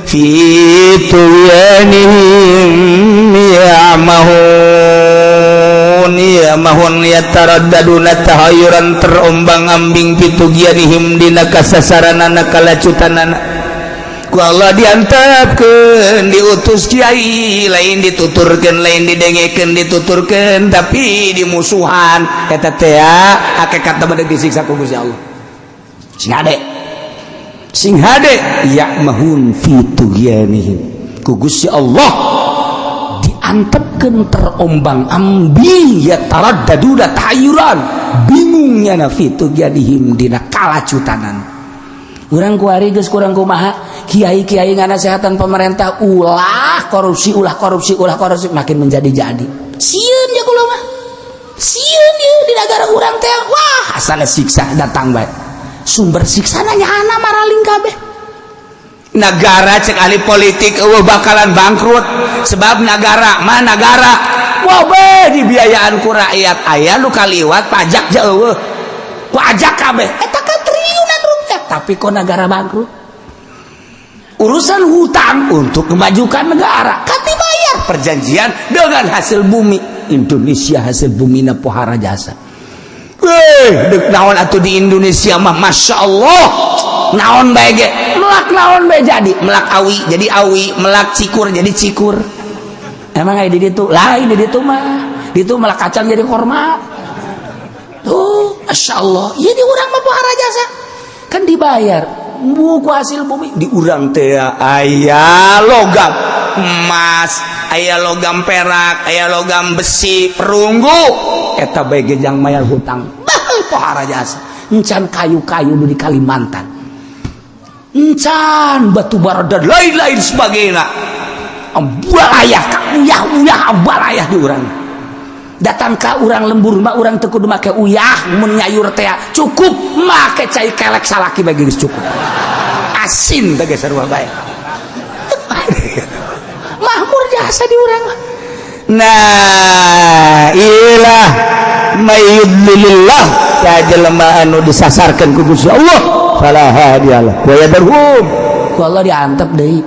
fi tughyanihim ya'mahun. Ya'mahun yataraddaduna tahayyuran, terombang-ambing, fi tughyanihim dina kasasaranana, kalacutanana. Ku Allah diantepkeun, diutus kiai, lain dituturkeun, lain didengekeun, dituturkeun tapi dimusuhan. Eta teh hakikat mah disiksa ku Gusti Allah. Sing hade, sing hade, ya'mahun fi tughyanihim, ku Gusti Allah diantepkeun terombang ambing, ya taraddaduna tahayyuran, bingungnya na, fi tughyanihim dina kalacutanan. Urang kuari geus kurang kumaha, kiai-kiai nganasehatan pemerintah ulah korupsi, ulah korupsi, ulah korupsi, makin menjadi-jadi. Sieun ya kula mah, sieun ieu di negara urang teh. Wah, asal siksa datang bae, sumber siksa nyana maraling kabeh. Negara cek ahli politik eueuh bakalan bangkrut, sebab negara mah negara wah be dibiayaan ku rakyat, aya nu kaliwat pajak ja eueuh, pajak kabeh eta kan triliunan rupiah, tapi kok negara bangkrut? Urusan hutang untuk memajukan negara kan dibayar perjanjian dengan hasil bumi Indonesia, hasil bumi na pohara jasa. Weh, dek naon atuh di Indonesia mah, masya Allah, naon bae ge melak, naon bae jadi melak, awi jadi awi, melak cikur jadi cikur. Emang aya di ditu? Lain di ditu mah, di ditu melak kacang jadi korma tuh. Masya Allah, iya, di urang mah pohara jasa kan dibayar buku hasil bumi. Di urang teh aya logam emas, aya logam perak, aya logam besi, perunggu, eta bae ge jang mayar hutang. Bah, pohara jasa encan kayu-kayu di Kalimantan, encan batu bara dan lain-lain sebagainya. Ambalayah, uyah uyah, ambalayah di urang. Datang ka urang lembur mah, urang teu kudu make uyah mun nyayur teh, cukup make cai kelek salaki bagi geus cukup asin teh, geus sarua bae. Makmur jasa di urang. Nah, ilah may yudlilillah, ya jelema anu disasarkan ku Gusti Allah, fala hadiyalah wa yadhurhum, ku Allah diantep deui,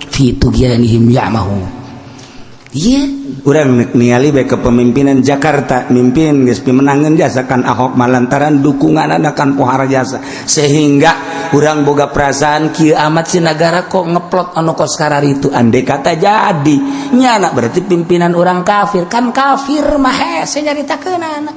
fi tughyanihim ya'mahun. Iya, urang ningali bae kepemimpinan Jakarta, mimpin geus pimenangeun jasa kan Ahok, malantaran dukungan kan pohara jasa, sehingga urang boga perasaan kieu amat si negara kok ngeplot anu kos itu. Andai kata jadi nyana, berarti pimpinan orang kafir kan. Kafir mah hese nyaritakeun anak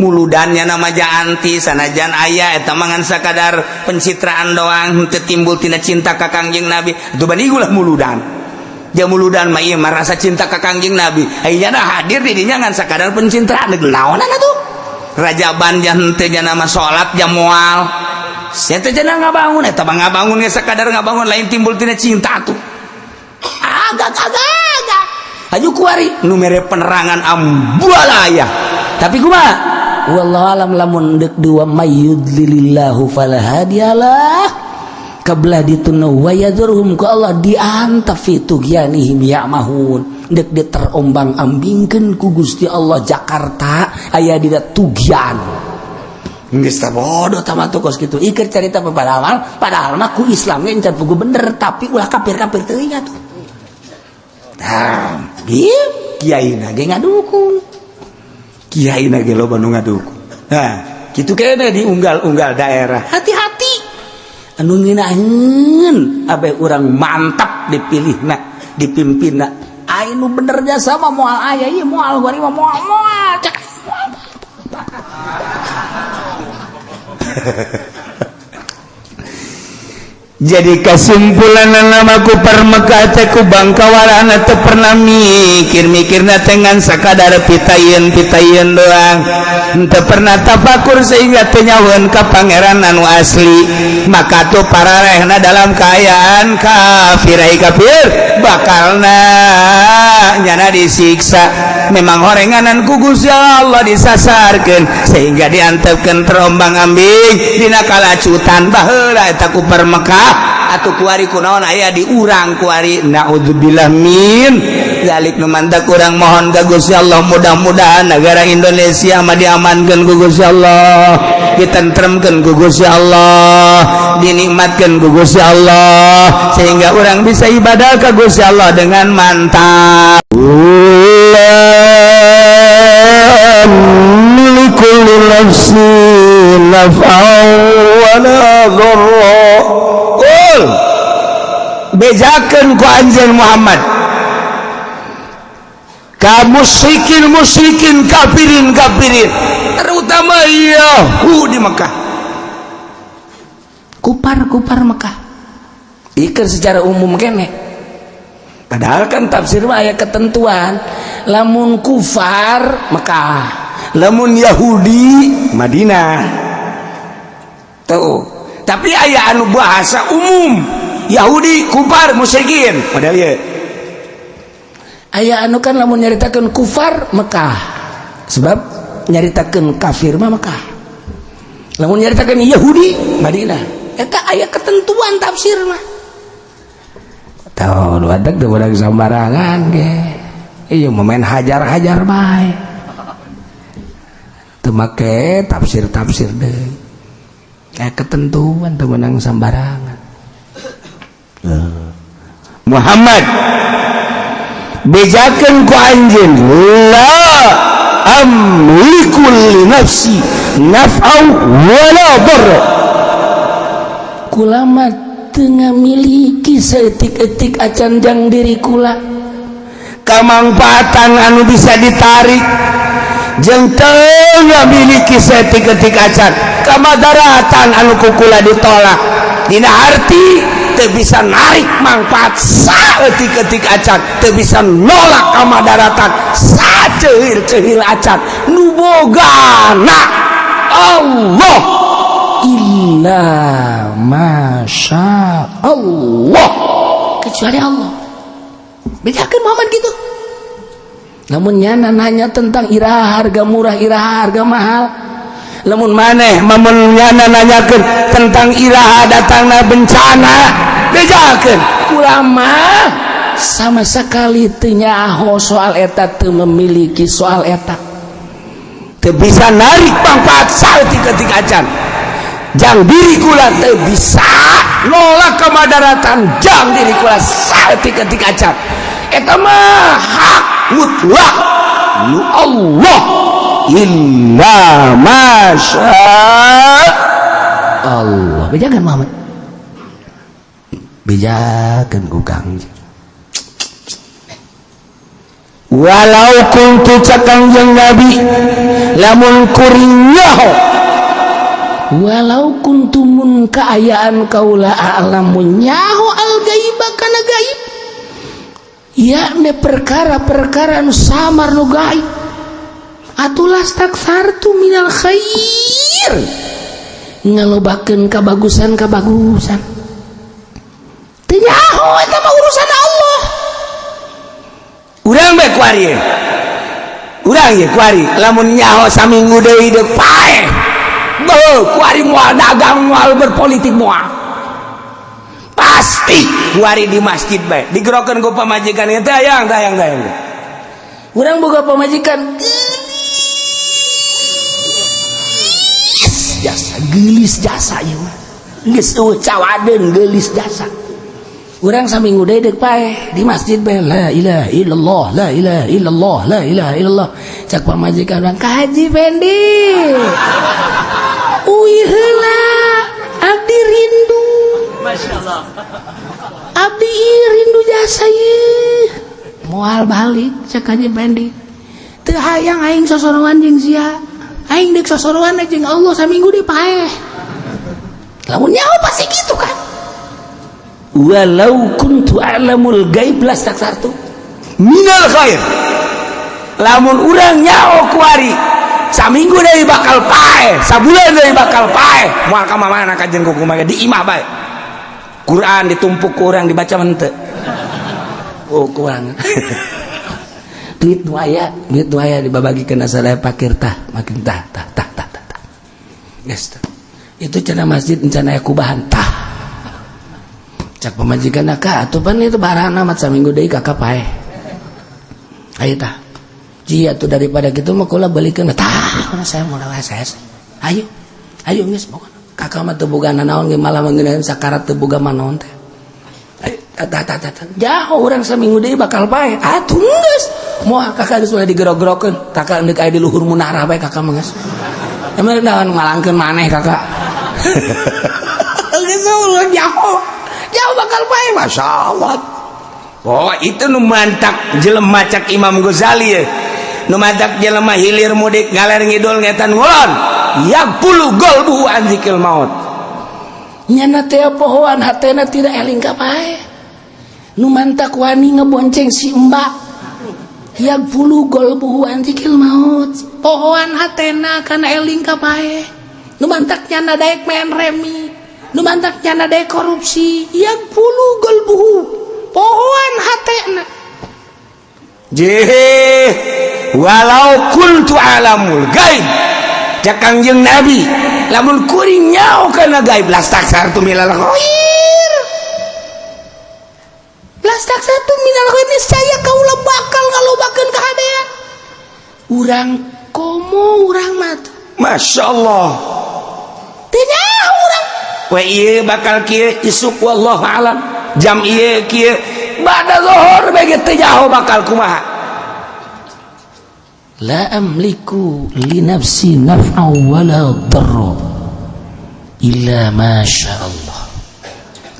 muludannya nama anti sanajan aya eta mangan sakadar pencitraan doang, henteu timbul tina cinta ka Kangjeng Nabi. Itu bani ulah muludan. Muludan mah ieu mah rasa cinta ka Kangjeng Nabi. Ayeuna hadir di dinya ngan sakadar pencitraan, naonan atuh? Rajaban henteu nama salat jam moal sia teh cenah ngabangun, eta mah ngabangun ge sakadar ngabangun, lain timbul tina cinta tuh. Agak agak agak aju kuari nu mere penerangan ambualaya, tapi kumaha, wallahu alam. Lamun deuk dua may yudlilillahu fala hadiyalah, kebelah dituna wa yadhurhum, ku Allah diantep fi tughyanihim ya'mahun, dek di terombang ambingkeun ku Gusti Allah. Jakarta aya dina tughyan, geus tah bodoh tah tuh kos kitu. Iker carita, padahal padahal mah ku Islam ge encan pugu bener, tapi ulah kafir-kafir teuing atuh. Tah, kieu kiai na ge ngadukung, kiai na ge loba nu ngadukung. Nah, kitu kene di unggal-unggal daerah. Hati-hati anu ngeunaheun abeh urang mantap dipilihna, dipimpinna. Anu bener jasa mah moal aya ieu, moal gua mah, moal moal cek. Jadi kesimpulan namaku Mekah teh ku bangkawarana teu pernah mikir-mikirna dengan sakadar pitayeun pitayeun doang, teu pernah tafakur sehingga teu nyahoeun ka pangeran anu asli. Maka tuh pararehna dalam keadaan kafir. Ai kafir bakalna nyana disiksa, memang horenganan ku Gusti Allah disasarkeun sehingga diantepkeun terombang ambing dina kalacutan. Baheula eta kufar Mekah. Atuh kuari kunaon aya di urang kuari? Naudzubillah min zalik. Nu mantak urang mohon ka Gusti Allah, mudah-mudahan negara Indonesia mah diamankeun ku Gusti Allah, ditentremkeun ku Gusti Allah, dinikmatkeun ku Gusti Allah, sehingga orang bisa ibadah ke Gusti Allah dengan mantap. La amliku li nafsi naf'an wa la dharra. Qul, bejakeun ku anjeun Muhammad ka musyrikin musyrikin, kafirin kafirin, terutama Yahudi Mekah, kupar kupar Mekah. Ikan secara umum kene, padahal kan tafsir mah aya ketentuan, lamun kufar Mekah, lamun Yahudi Madinah tuh. Tapi aya anu bahasa umum Yahudi, kufar, musyrikin, padahal ya aya anu kan lamun nyaritakeun kufar Mekah, sebab nyaritakeun kafir mah Mekah, lamun nyaritakeun Yahudi Madinah. Eta aya ketentuan tafsir mah. Tahu wadak teu budak sambarangan ge, iya, main hajar-hajar bae, teu make tafsir-tafsir deui, aya ketentuan, teu meunang sambarangan. Muhammad, bejakeun ku anjeun, la amliku li nafsi. naf'an wala dharra. Kula mah teu ngamiliki saeutik-eutik acan jang diri kula kamangfaatan anu bisa ditarik, jeung teu ngamiliki saeutik-eutik acan kamadaratan anu ku kula ditolak. Dina arti teu bisa narik manfaat saeutik-eutik acan, teu bisa nolak kamadaratan saceuhil-ceuhil acan. Nu bogana Allah. Illa masya Allah, kecuali Allah. Bejakeun Muhammad gitu. Lamun nyana nanya tentang iraha harga murah, iraha harga mahal, lamun maneh mamun nyana nanyakeun tentang iraha datangna bencana, bejakeun. Kula mah sama sekali teu nyaho soal eta, teu memiliki soal eta. Teu bisa narik manfaat saeutik-eutik acan jang diri kula, teu bisa nolak kemadaratan jang diri kula saeutik-eutik acan. Eta mah hak mutlak nu Allah. Illa masya Allah. Bejakeun Muhammad, bejakeun ku Kangjeng. Walau kuntu, cak Kangjeng Nabi, lamun kuring nyaho, walau kuntumun kaayaan kaula a'lamu nyaho al gaiba kana gaib, yakni perkara-perkara nu samar, nu gaib, atuh lastaksartu minal khair, ngalobakeun kabagusan kabagusan. Teu nyaho, eta mah urusan Allah. Urang bae kuari ye. Urang ye kuari lamun nyaho saminggu deui deuk paeh. Beuh, kuari moal dagang, moal berpolitik, moal. Pasti kuari di masjid bae digerokeun ku pamajikan teh, "Hayang tayang tayang." Urang boga pamajikan geulis jasa, geulis jasa ieu mah. Geus euweuh cawadeun, geulis jasa. Urang saminggu deui deuk paeh di masjid bae, la ilaha illallah, la ilaha illallah, la ilaha illallah. Cak pamajikan urang, "Ka Haji Fendi. Uih heula, abdi rindu." Masyaallah. "Abdi ieu rindu jasa ieu." "Moal balik," cak Haji Fendi. "Teu hayang aing sosorowan jeung sia. Aing deuk sosorowan jeung Allah saminggu deui paeh." Lamun nyaho pasti gitu kan. Walau kuntu a'lamul gaib lastaksartu minal khair. Lamun urang nyaho kuari saminggu deui bakal paeh, sabulan deui bakal paeh, moal ka mana kajen ku kumaha, di imah bae. Quran ditumpuk ku urang, dibaca henteu. Oh, kurang duit nu aya, duit nu aya dibabagikeun asal pakir tah, makin tah tah tah tah tah tah. Geus tah. Itu cenah masjid encan aya kubahan tah. Cak pamajikan, "Ka atuh pan itu barana mat, saminggu deui kakak paeh." Ayo tah. Jia tuh daripada gitu mah kula balikeun tah, saya mau saya. Ayo. Ayo geus pokona. Kakak mah teu boga nanaon ge, malah mengeunaan sakarat teu boga manaon teh. Ayo tah tah tah tah. Jauh urang saminggu deui bakal paeh. Atuh geus. Moal kakak geus ulah digerog-gerokeun. Kakak deuk aya di luhur munarah bae kakak mah geus. Emang naon malangkeun maneh kakak. Geus ulah jauh. Jauh bakal paeh, Masya Allah. Oh, itu nu mantak jelema, cak Imam Ghazali ya. Nu mantak jelema hilir mudik, ngaler ngidul, ngetan ngulon, yaghfulu qalbuhu an dzikril maut. Nyana teh pohoan hatena tidak eling ka paeh. Nu mantak wani ngebonceng si mbak, yaghfulu qalbuhu an dzikril maut, pohoan hatena kana eling ka paeh. Nu mantak nyana daek main remi, nu mantak nyana daek korupsi, yaghfulu qalbuhu, pohoan hatena. Jeh, walau kuntu a'lamul gaib, cak Kangjeng Nabi, lamun kuring nyaho kana gaib, lastaksartu minal khair. Lastaksartu minal khair, niscaya kaula bakal ngalobakeun kahadean. Urang komo urang mah. Masya Allah. Teu nyaho urang. We ieu bakal kieu isuk, wallahu alam, jam ieu kieu, bada zuhur bae teu nyaho bakal kumaha. La amliku li nafsi naf'a wala darra illa ma sya Allah.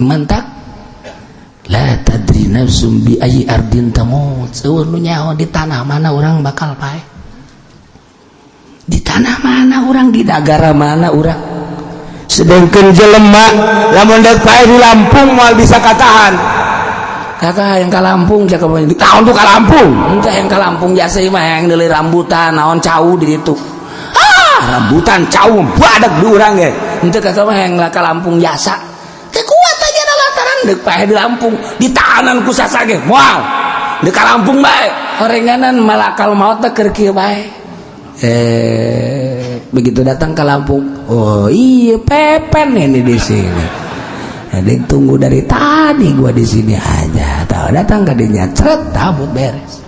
Mantak la tadri nafsum bi ayyi ardin tamut. Eueuh nu nyaho di tanah mana urang bakal paeh. Di tanah mana urang, di negara mana urang. Sedangkan jelema lamun dek paeh di Lampung moal bisa katahan. Kakak yang ka Lampung cakep di tahun tuh ka Lampung. Entah yang ka Lampung jasa mah yang deuli rambutan naon cau di ditu. Ah, rambutan cau badak di urang ge. Henteu kakak mah yang ka Lampung jasa. Teu kuat aja na lantaran deuk paeh di Lampung ditahanan ku sasa ge moal. Deuk ka Lampung bae. Horenganan malakal maut teh keur kieu bae. Begitu datang ke Lampung, oh iya pepen ini di sini. Jadi tunggu dari tadi gua di sini aja. Tahu datang ke dinya, ceret tabut beres.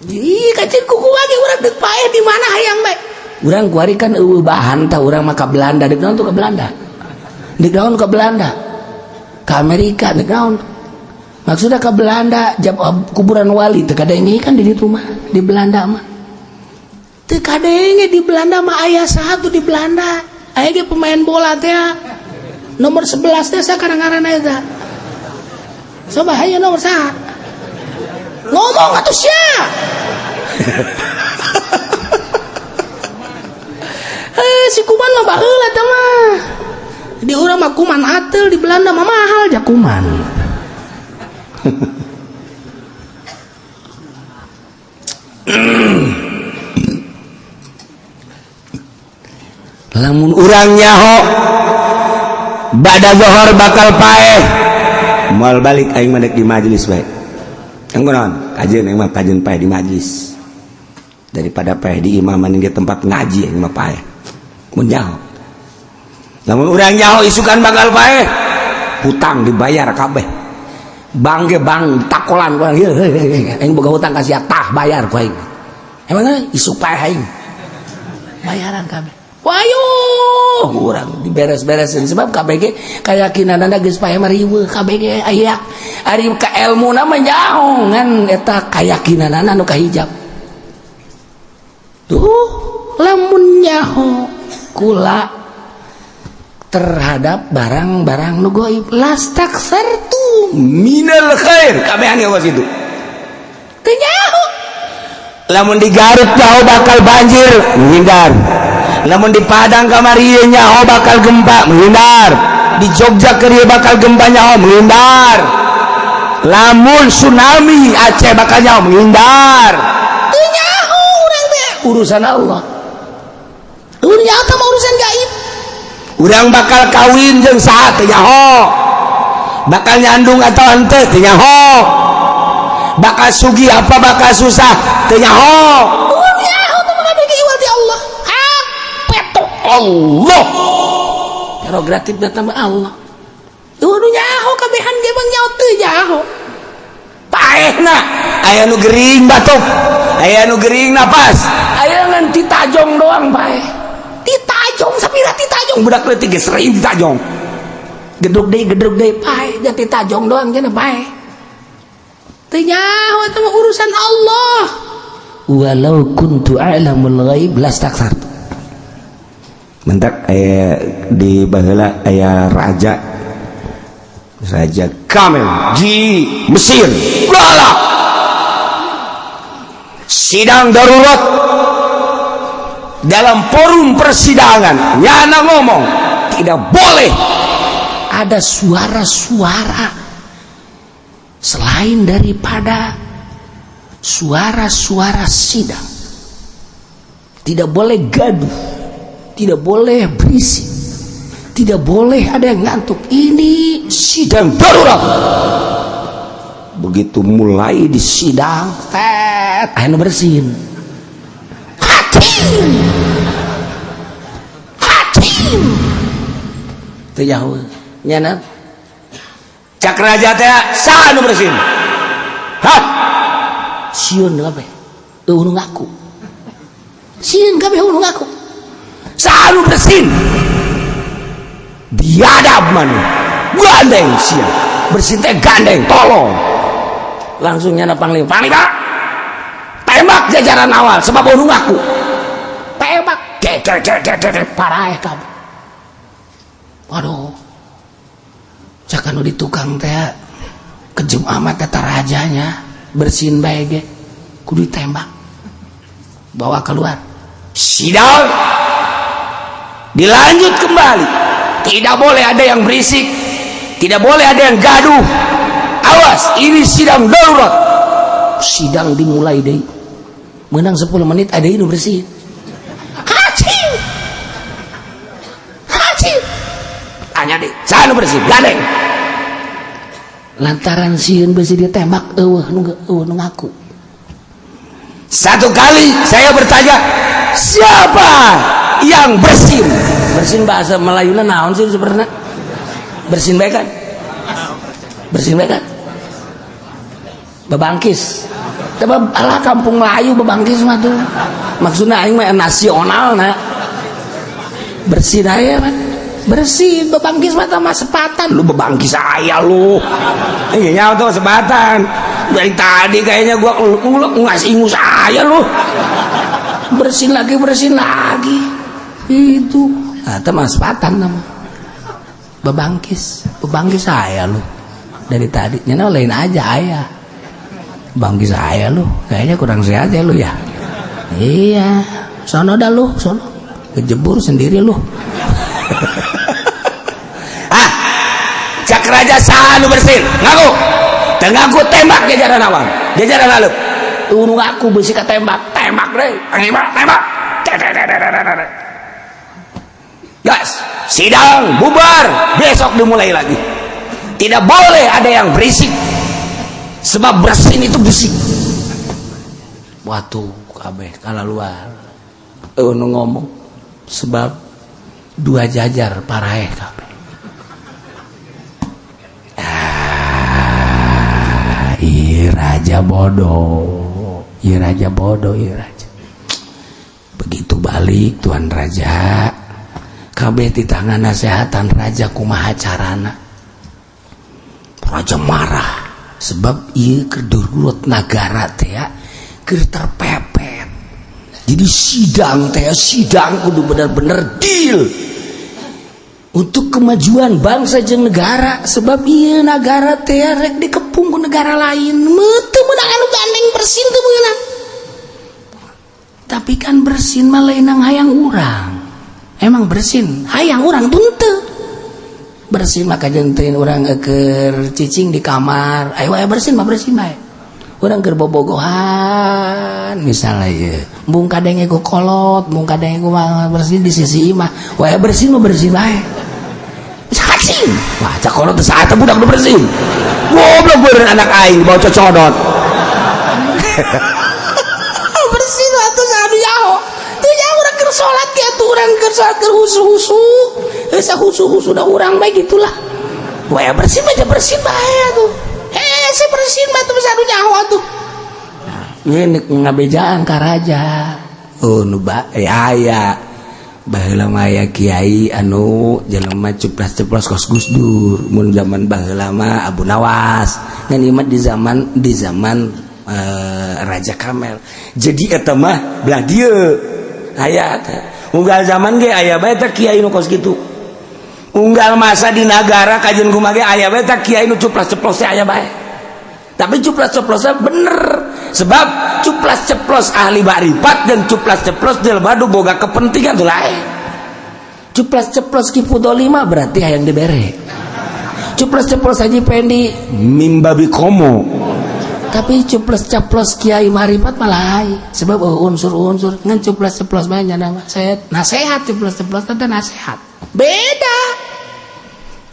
Ih, kacir kuku lagi urang deuk paeh di mana hayang bae. Urang kuari kan eueuh bahan tah urang mah ka Belanda, deuk naon tuh ke Belanda. Deuk naon ke Belanda. Ke Amerika deuk naon. Maksudnya ke Belanda jam kuburan wali teu kadenge kan di ditu mah, di Belanda mah. Teu kadenge di Belanda mah aya satu di Belanda. Aya ge pemain bola teh. Nomor 11 teh sakarang ngaranna eta. Coba hayu nomor saha? Ngomong atuh sia. Si kuman mah baheula teh mah. Di urang mah kuman ateul, di Belanda mah mahal ja kuman. Lamun urang nyaho bada zohor bakal paeh moal balik aing mah dek di majelis bae. Engko naon? Kajeun aing mah kajeun paeh di majelis. Daripada paeh di imah mending di tempat ngaji aing mah paeh. Mun nyaho. Lamun urang nyaho isukan bakal paeh, hutang dibayar kabeh. Bang ge bang takolan ku aing, aing boga hutang ka sia tah bayar ku aing. Emang isuk paeh aing. Bayaran kabeh. Wayo, urang diberes-beresin sebab KBG keyakinanana geus paeh mah riweuh KBG aya ari ka elmuna mah jauh ngan eta keyakinanana nu kahijab. Tuh lamun nyaho kula terhadap barang-barang nu gaib lastaksartu minal khair kabehan ge kos itu. Teu nyaho. Lamun di Garut nyaho bakal banjir, menghindar. Lamun di Padang kamari nyaho bakal gempa, menghindar. Di Jogja keur bakal gempa nyaho, menghindar. Lamun tsunami Aceh bakal nyaho, menghindar. Teu nyaho urang teh urusan Allah. Urang nyaho mah urusan gaib. Urang bakal kawin jeung saha teu nyaho. Bakal nyandung atau henteu teu nyaho. Bakal sugih apa bakal susah teu nyaho. Urang nyaho teh mah kabeh iwal ti Allah. Allah prerogatif datang Allah. Tuh nu nyaho kabehan ge mah nyaho teu nyaho. Paehna aya nu gering batuk, aya nu gering napas, aya ngan titajong doang paeh. Titajong sapira titajong budak leutik geus sering titajong. Gedruk deui paeh, ja titajong doang cenah paeh. Teu nyaho eta mah urusan Allah. Walau kuntu a'lamul ghaib lastaksartu. Mentak aya di baheula aya raja Kamil di Mesir galak sidang darurat dalam forum persidangan nyana ngomong tidak boleh ada suara-suara selain daripada suara-suara sidang. Tidak boleh gaduh, tidak boleh berisik, tidak boleh ada yang ngantuk. Ini sidang darurat. Begitu mulai di sidang, tet, anu bersin. Hakim, hakim. Teu jauh, nyana. Cak raja teh saha nu bersin? Hah? Sieun kabeh. Eueuh nu ngaku. Sieun kabeh eueuh nu ngaku. Saha nu bersin? Biadab maneh. Gandeng sia. Bersin teh gandeng, tolong. Langsung nyana panglima. Panglima. Tembak jajaran awal sebab nu ngaku. Tembak, paraeh kabeh. Waduh, cak anu di tukang teh kejam amat eta rajanya, bersin bae ge kudu ditembak, bawa keluar. Sidang dilanjut kembali. Tidak boleh ada yang berisik, tidak boleh ada yang gaduh. Awas, ini sidang darurat. Sidang dimulai deh, menang 10 menit ada ini bersin. Hacim, hacim. Tanya deh, saya nu bersin, gandeng. Lantaran sieun besi ditembak, eueuh nu eueuh nu ngaku. Satu kali saya bertanya, siapa yang bersin? Bersin bahasa Melayuna naon sih sebenarnya? Bersin bae kan? Bersin bae kan? Bebangkis. Coba alah kampung Melayu bebangkis mah tuh. Maksudnya aing mah nasional na. Bersin aya mah. Bersin bebangkis mah mah sepatan. Lu bebangkis aya lu. Iya nyawa tuh sepatan. Dari tadi kayaknya gua ngulek ngasih ingus aya lu. Bersin lagi, bersin lagi. Itu Atau mah sepatan nama. Bebangkis, bebangkis saya lu. Dari tadi nyana lain aja ayah. Bangkis saya lu, kayaknya kurang sehat ya lu ya. Iya, sono dah lu, sono. Kejebur sendiri lu. Ah, cak raja saha nu bersin? Ngaku. Teu ngaku tembak jajaran awal. Jajaran aleup. Nu ngaku besi tembak, tembak deh. Tembak, tembak. Gas, sidang bubar, besok dimulai lagi. Tidak boleh ada yang berisik. Sebab bersin itu berisik. Watu kabeh kala luar. Eueuh nu ngomong sebab dua jajar paraeh kabeh. Ah, ieu raja bodoh. Ieu raja bodoh, ieu raja. Begitu balik tuan raja, kabeh di tangan nasehatan raja kumaha carana. Raja marah sebab ieu keur darurat nagara teh ya, keur terpepet. Jadi sidang teh sidang kudu bener-bener deal untuk kemajuan bangsa jeung negara, sebab ieu nagara teh rek dikepung ku negara lain. Teu meunang anu gandeng bersin teu meunang. Tapi kan bersin mah lain hayang urang. Emang bersin hayang urang tuh henteu. Bersin maka jentin urang keur cicing di kamar. Ayo ayo bersin mah bersin bae. Urang keur bobogohan misalnya ye. Mung kadenge ku kolot, mung kadenge ku bersin di sisi imah. Wae bersin mah bersin bae. Hacing. Wah, cak kolot teh saat budak nu bersin. Goblok beureun anak aing dibawa cocodot. Bersin atuh anu nyaho. Teu nyaho urang keur salat ge atuh urang keur salat keur husu-husu. Geus husu-husu da urang bae gitulah. Wae bersin mah bersin bae atuh. Heh, si bersin mah tuh anu nyaho atuh. Ini ngabejaan ka raja. Oh nu ba aya. Baheula mah aya kiai anu jelema ceplas-ceplos kos Gus Dur. Mun zaman baheula mah Abu Nawas. Ngan ieu mah di zaman Raja Kamel. Jadi eta mah belah dieu. Aya teh. Unggal zaman ge aya bae teh kiai nu kos kitu. Unggal masa di nagara kajian kumaha ge aya bae teh kiai nu cuplas-ceplos teh aya bae. Tapi cuplas-ceplosnya bener. Sebab cuplas-ceplos ahli makrifat dan cuplas-ceplos jelema nu boga kepentingan tuh lain. Cuplas-ceplos Ki Fudoli mah berarti hayang dibere. Cuplas-ceplos Haji Pendi mimbabi komo. Tapi cuplas-ceplos Kiai Marifat malah lain. Sebab oh, unsur-unsur ngan cuplas-ceplos banyak nama saya nasehat, cuplas-ceplos teh nasehat. Beda.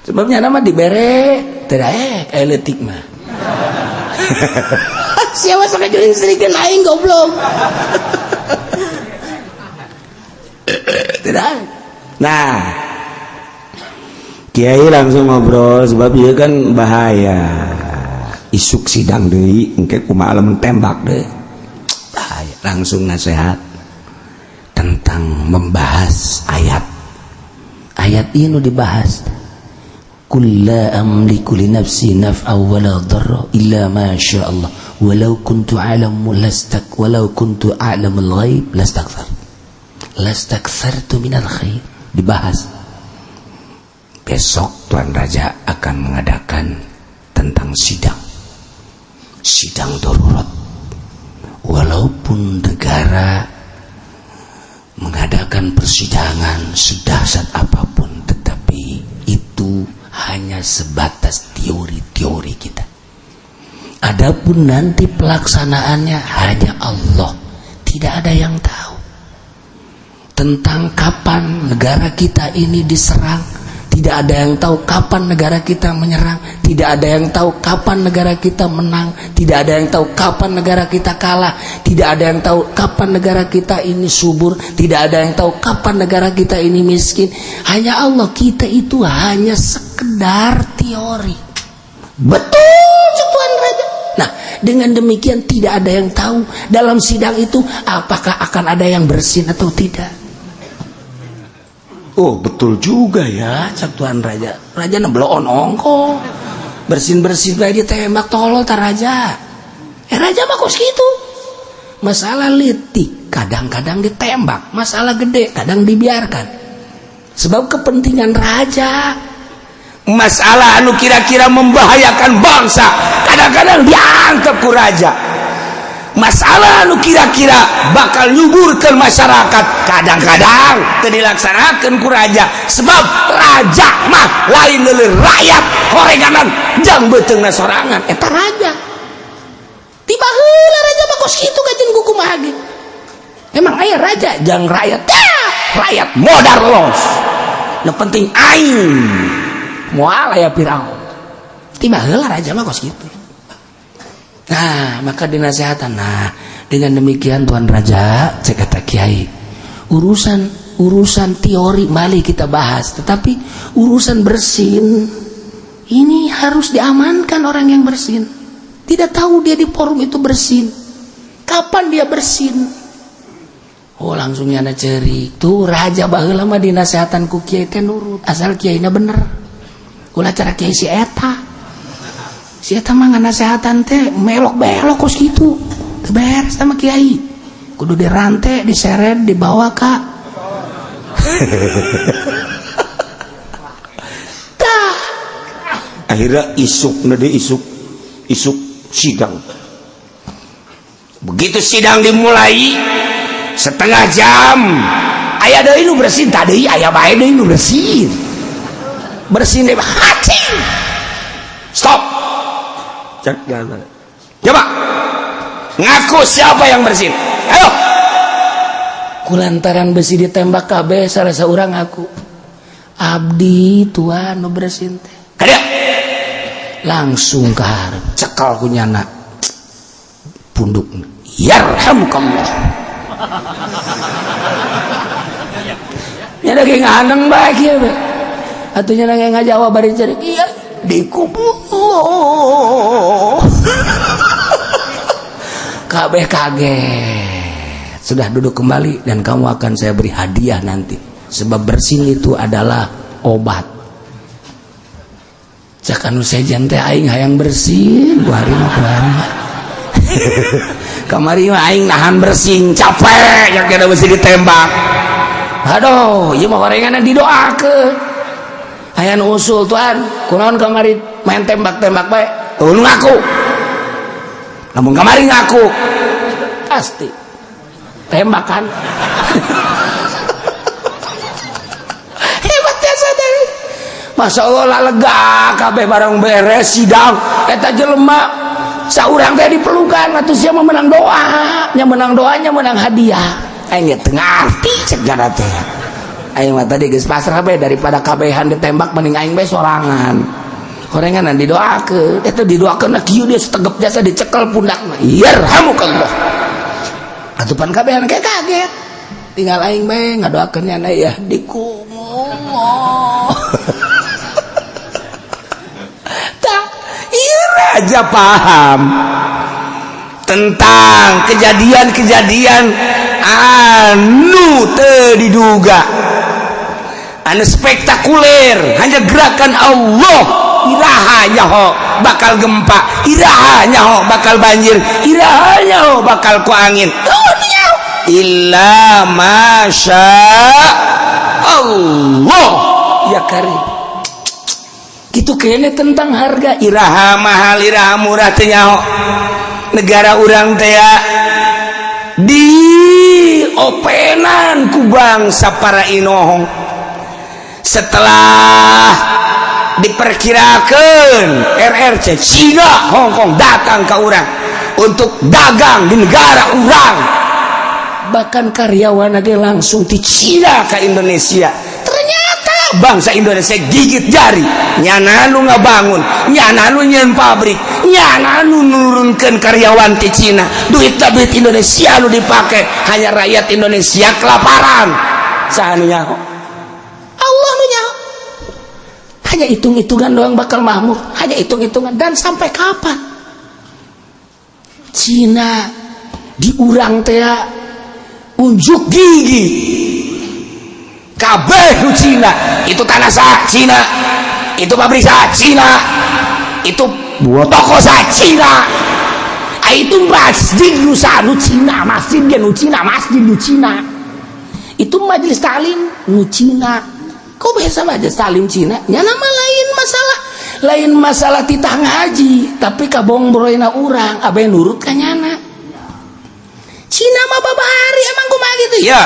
Sebabnya nama dibere tidak kayak letik mah. Siapa sok jeung aing goblok. Tidak. Nah, kiai langsung ngobrol sebab dia kan bahaya. Isuk sidang deui engke kumaha lamun tembak deui. Bahaya. Langsung nasihat tentang membahas ayat. Ayat ini dibahas. Qul la amliku li nafsi naf'a wala dharra illa ma syaa Allah. Walau kuntu a'lamu lastak walau kuntu a'lamul ghaib lastakthar. Lastakthartu minal khair. Dibahas. Besok Tuan Raja akan mengadakan tentang sidang. Sidang darurat. Walaupun negara mengadakan persidangan sedahsyat apapun, tetapi itu hanya sebatas teori-teori kita. Adapun nanti pelaksanaannya hanya Allah, tidak ada yang tahu tentang kapan negara kita ini diserang, tidak ada yang tahu kapan negara kita menyerang, tidak ada yang tahu kapan negara kita menang, tidak ada yang tahu kapan negara kita kalah, tidak ada yang tahu kapan negara kita ini subur, tidak ada yang tahu kapan negara kita ini miskin. Hanya Allah. Kita itu hanya sekedar teori. Betul, Tuan Raja. Nah, dengan demikian tidak ada yang tahu dalam sidang itu apakah akan ada yang bersin atau tidak. Oh, betul juga ya, cak Tuan Raja. Raja nebloon ongko. Bersin-bersin bae ditembak, tolol ta raja. Raja mah kos kitu. Masalah leutik kadang-kadang ditembak, masalah gede kadang dibiarkan. Sebab kepentingan raja. Masalah anu kira-kira membahayakan bangsa kadang-kadang diangkat ku raja. Masalah anu kira-kira bakal nyuburkan masyarakat kadang-kadang teu dilaksanakan ku raja, sebab raja mah lain leuleun rakyat horenganan jang beuteungna sorangan. Eta raja. Tiba heula raja mah kos kitu kajen kumaha ge. Emang aya raja jang rakyat? Tah, rakyat modar los. Nu penting aing. Moal aya Firaun. Tiba heula raja mah kos kitu. Nah, maka dinasehatan. Nah, dengan demikian Tuan Raja, cek kata kiai, urusan urusan teori mari kita bahas, tetapi urusan bersin ini harus diamankan. Orang yang bersin tidak tahu dia di forum itu bersin, kapan dia bersin. Oh, langsung nyana ceri. Tuh raja baheula mah dinasehatan ku kiai teh nurut, asal kiaina bener. Ulah cara kiai si eta. Si eta mah nganasehatan teh melok-belok kos kitu. Teu beres sama kiai. Kudu dirante, diseret, dibawa ka. Tah. Akhirnya isuk nade isuk isuk sidang. Begitu sidang dimulai setengah jam aya deui nu bersin, tadi aya bae deui nu bersin. Bersin deh hacing. Stop. Cek jalan. Coba ngaku siapa yang bersin. Ayo. Kulantaran besi ditembak kabeh salah seorang aku. Abdi tuan nu bersin teh. Kadieu. Langsung ka hareup cekal ku nyana. Punduk. Yarhamukallah. Nya lagi nganeng bae kieu we. Atuh nya lagi ngajawab bari ceurik. Iya, dikubur. Kabeh kaget. Sudah duduk kembali dan kamu akan saya beri hadiah nanti. Sebab bersin itu adalah obat. Cak anu sejen teh aing hayang bersin, kuari mah kuari. Kamari mah aing nahan bersin, capek yang kada besi ditembak. Aduh, ieu mah horengan didoakeun. Aya nu usul tuan, kunaon kamari main tembak-tembak bae. Tuh nu ngaku. Lamun kamari ngaku pasti tembakan. Hebat jasa teh. Masya Allah lah lega kabeh barang beres sidang eta jelema saurang teh dipelukan atuh sia mah menang doa, nya menang doanya menang hadiah. Aing ge teu ngarti cek jana teh. Aing mah tadi geus pasrah bae daripada kabehan ditembak mending aing bae sorangan. Horengan didoakeun, eta didoakeun kieu dia setegep jasa dicekel pundakna. Yarhamukallah. Atupan kabehan kayak kaget. Tinggal aing bae ngadoakeun nyana ya dikumullah. Tah, ieu raja paham tentang kejadian-kejadian anu teu diduga, anu spektakuler, hanya gerakan Allah. Iraha nyaho bakal gempa? Iraha nyaho bakal banjir? Iraha nyaho bakal ku angin? Illa masya Allah ya karim. Gitu kayaknya tentang harga. Iraha mahal, iraha murah, teu nyaho. Negara urang teh di openan ku bangsa para inohong. Setelah diperkirakan RRC Cina, Hongkong datang ke urang untuk dagang di negara urang, bahkan karyawan lagi langsung di Cina ke Indonesia. Ternyata bangsa Indonesia gigit jari. Nyana nu ngabangun, nyana nu nyieun pabrik, nyana nu nurunkan karyawan di Cina. Duit duit Indonesia nu dipake, hanya rakyat Indonesia kelaparan. Saha nu nyaho? Allah nu nyaho. Hanya hitung-hitungan doang bakal makmur, hanya hitung-hitungan. Dan sampai kapan Cina diurang teh unjuk gigi kabeh nu Cina? Itu tanah sah Cina, itu pabrik sah Cina, itu buat toko sah Cina. Ah, itu masjid nu sah nu Cina, masjid ge nu Cina, masjid nu Cina, itu majelis taklim nu Cina. Kok bisa majelis taklim Cina? Nya nama lain masalah, lain masalah titah ngaji, tapi kabongbroyna urang abe nurut ka nyana. Cina mah babari emang kumaha gitu. Ya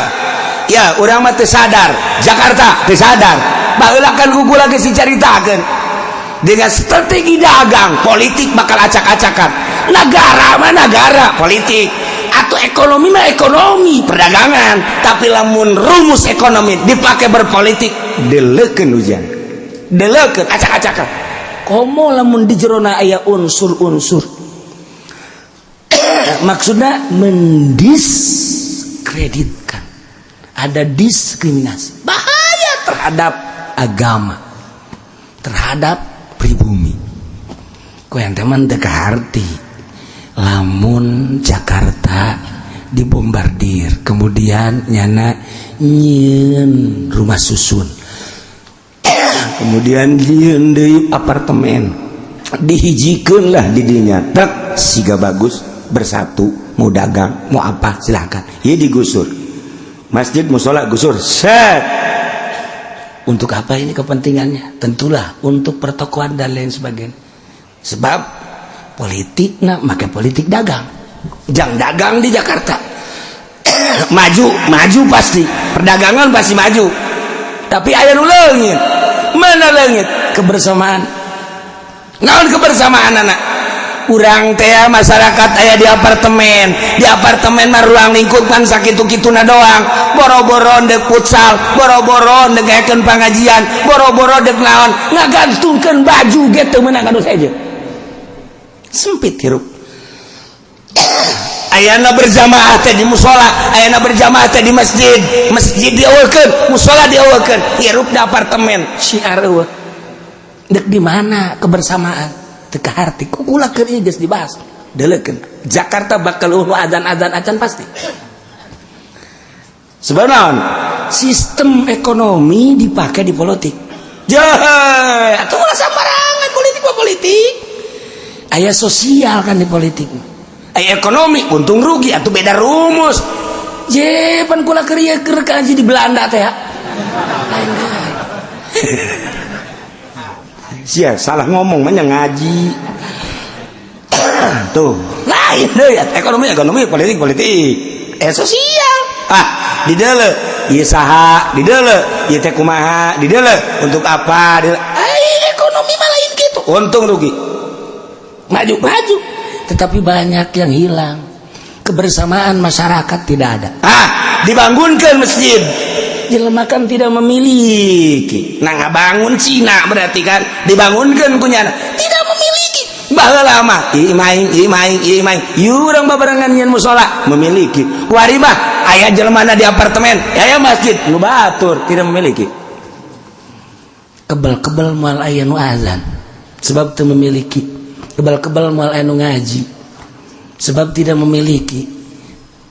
ya, urang mah teu sadar. Jakarta teu sadar. Baheula kan ku lagi dicaritakeun dengan strategi dagang politik bakal acak-acakan. Negara mah negara politik atau ekonomi mah ekonomi perdagangan, tapi lamun rumus ekonomi dipakai berpolitik, deleukeun hujan, deleukeun acak-acakan. Komo lamun di jerona aya unsur-unsur, maksudnya mendiskreditkan, ada diskriminasi bahaya terhadap agama, terhadap pribumi. Ku ente mah teu kaharti lamun Jakarta dibombardir, kemudian nyana nyieun rumah susun, kemudian nyieun deui apartemen, dihijikeun lah di dinya tek siga bagus, bersatu, mau dagang, mau apa silakan. Ya digusur masjid, musola gusur set. Untuk apa ini kepentingannya? Tentulah untuk pertokoan dan lain sebagainya. Sebab politik, nah, make politik dagang. Jang dagang di Jakarta maju, maju pasti, perdagangan pasti maju, tapi aya nu leungit. Mana leungit? Kebersamaan. Naon kebersamaan anak urang teh? Masyarakat aya di apartemen, di apartemen mah ruang lingkup kan sakitu kituna doang. Boro-boro dek futsal, boro-boro dek ngayakeun pengajian, boro-boro dek naon, ngagantungkeun baju ge teu meunang anu saja, sempit hirup. Ayana berjamaah teh di musola, ayana berjamaah teh di masjid. Masjid dieuweuhkeun, musola dieuweuhkeun, hirup di apartemen. Syiar euweuh. Dek di mana kebersamaan? Teu kaharti. Kok kula keur ieu geus dibahas. Deleukeun Jakarta bakal euweuh adzan-adzan acan pasti. Sebenarnya Sistem ekonomi dipakai di politik. Jeh, atuh ulah sembarangan politik mah politik. Aya sosial kan di politik. Aya ekonomi untung rugi atau beda rumus. Je pan kula keur ieu keur kaji di Belanda teh ya. Lain deui. Sia salah ngomong mah ngaji tuh. Lain deui ekonomi ekonomi, politik politik, sosial. Ah, di deuleu ieu saha, di deuleu ieu teh kumaha, di deuleu untuk apa di Ekonomi mah lain gitu. Untung rugi. Maju maju, tetapi banyak yang hilang. Kebersamaan masyarakat tidak ada. Ah, dibangunkan masjid. Jelema kan tidak memiliki. Nah, ngabangun Cina berarti kan dibangunkan kunyana. Tidak memiliki. Baheula mah ieu maing, ieu maing, ieu maing, ieu urang babarengan nyeun musola memiliki. Kuari mah aya jelema di apartemen, aya masjid nu batur tidak memiliki. Kebel-kebel moal aya nu azan sebab teu memiliki. Kebel-kebel moal aya nu ngaji sebab tidak memiliki.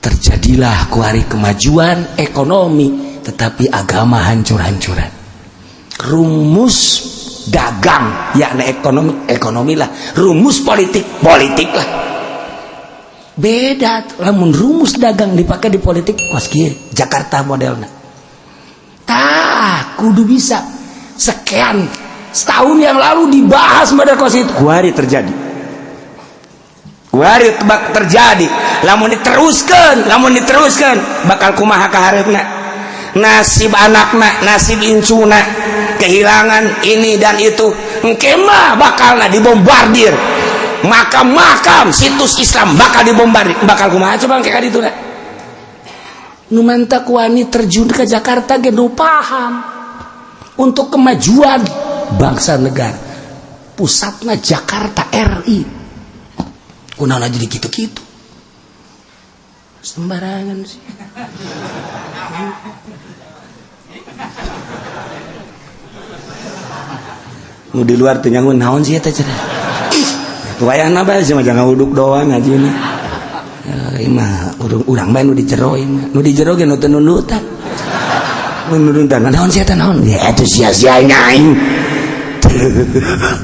Terjadilah kuari kemajuan ekonomi, tetapi agama hancur-hancuran. Rumus Dagang yakni ekonomi, ekonomi lah. Rumus politik, politik lah. Beda lamun rumus dagang dipakai di politik, kos kieu Jakarta modelna. Tah, kudu bisa. Sekian setahun yang lalu dibahas model kos itu. Kuari terjadi, kuari tebak terjadi. Lamun diteruskan, lamun diteruskan, bakal kumaha kaharepna? Nasib anakna, nasib incuna, kehilangan ini dan itu. Engke mah bakalna dibombardir makam-makam, situs Islam bakal dibombardir. Bakal kumaha coba kayak gitu? Nu mantak wani terjun ke Jakarta ge nu paham untuk kemajuan bangsa negara, pusatnya Jakarta RI. Kunaon jadi gitu-gitu sembarangan sih? Nu di luar teu nyangun naon sih eta cenah. Wayahna bae sih mah, jangan uduk doang ngajina. Eh, mah urang urang bae nu di jero ieu mah. Nu di jero ge nu teu nundutan. Nu nundutan naon sih eta, naon? Ya atuh sia-sia aing.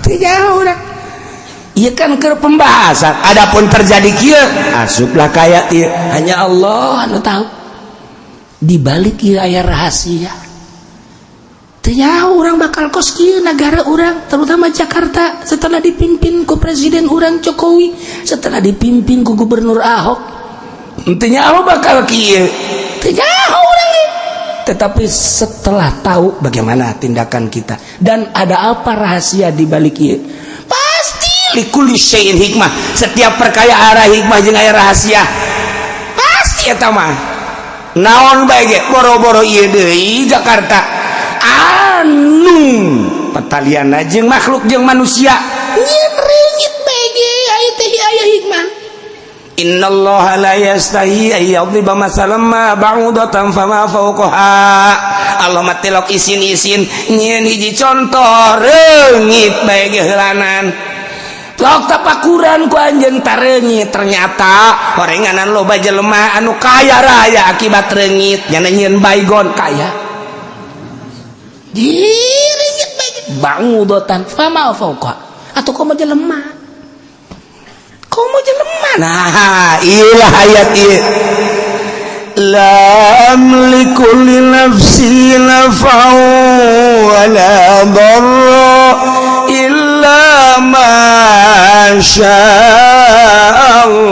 Teu jauh urang. Iya kan ke pembahasan. Adapun terjadi kieu, asuplah kayak ieu. Hanya Allah anu tahu. Di balik ieu aya rahasia. Teu nyaho urang bakal kos kieu negara urang, terutama Jakarta, setelah dipimpin ku Presiden urang Jokowi, setelah dipimpin ku Gubernur Ahok. Teu nyaho bakal kieu. Teu nyaho urang ge. Tetapi setelah tahu bagaimana tindakan kita dan ada apa rahasia di balik ieu, pasti Likulli syai'in hikmah. Setiap perkara aya hikmah jeung aya rahasia. Pasti eta mah. Naon bae ge, boro-boro ieu deui Jakarta. Anu patalian jeung makhluk jeung manusia. Nyieun reungit bae ge aya teh aya hikmah. Innallaha la yastahi ay yadriba masalan ma ba'udatan fama fawqaha. Allah mah tilok isin-isin nyieun hiji contoh reungit bae ge heulanan. Lok tapakuran ku anjeun tareungit, ternyata horenganan loba jelema anu kaya raya akibat reungit, nyana nyieun baygon kaya. Di reungit bae ge ba'udatan fama fawqa atau komo jelema, komo jelema. Nah, iyalah ayat ieu. La amliku li nafsi naf'an wa la darra illa ma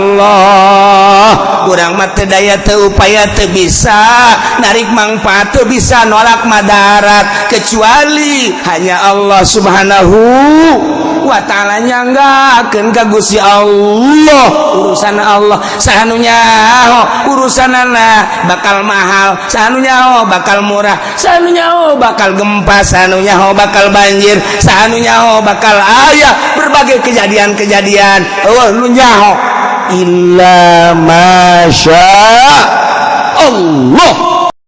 Allah. Urang mah teu daya, teu upaya, teu bisa narik mangfaat, teu bisa nolak madarat, kecuali hanya Allah Subhanahu wa ta'ala. Nyanggakeun ka Gusti Allah, urusan Allah. Saha nu nyaho urusanana bakal mahal? Saha nu nyaho bakal murah? Saha nu nyaho bakal gempa? Saha nu nyaho bakal banjir? Saha nu nyaho bakal aya berbagai kejadian-kejadian? Oh, nu nyaho illa masya Allah.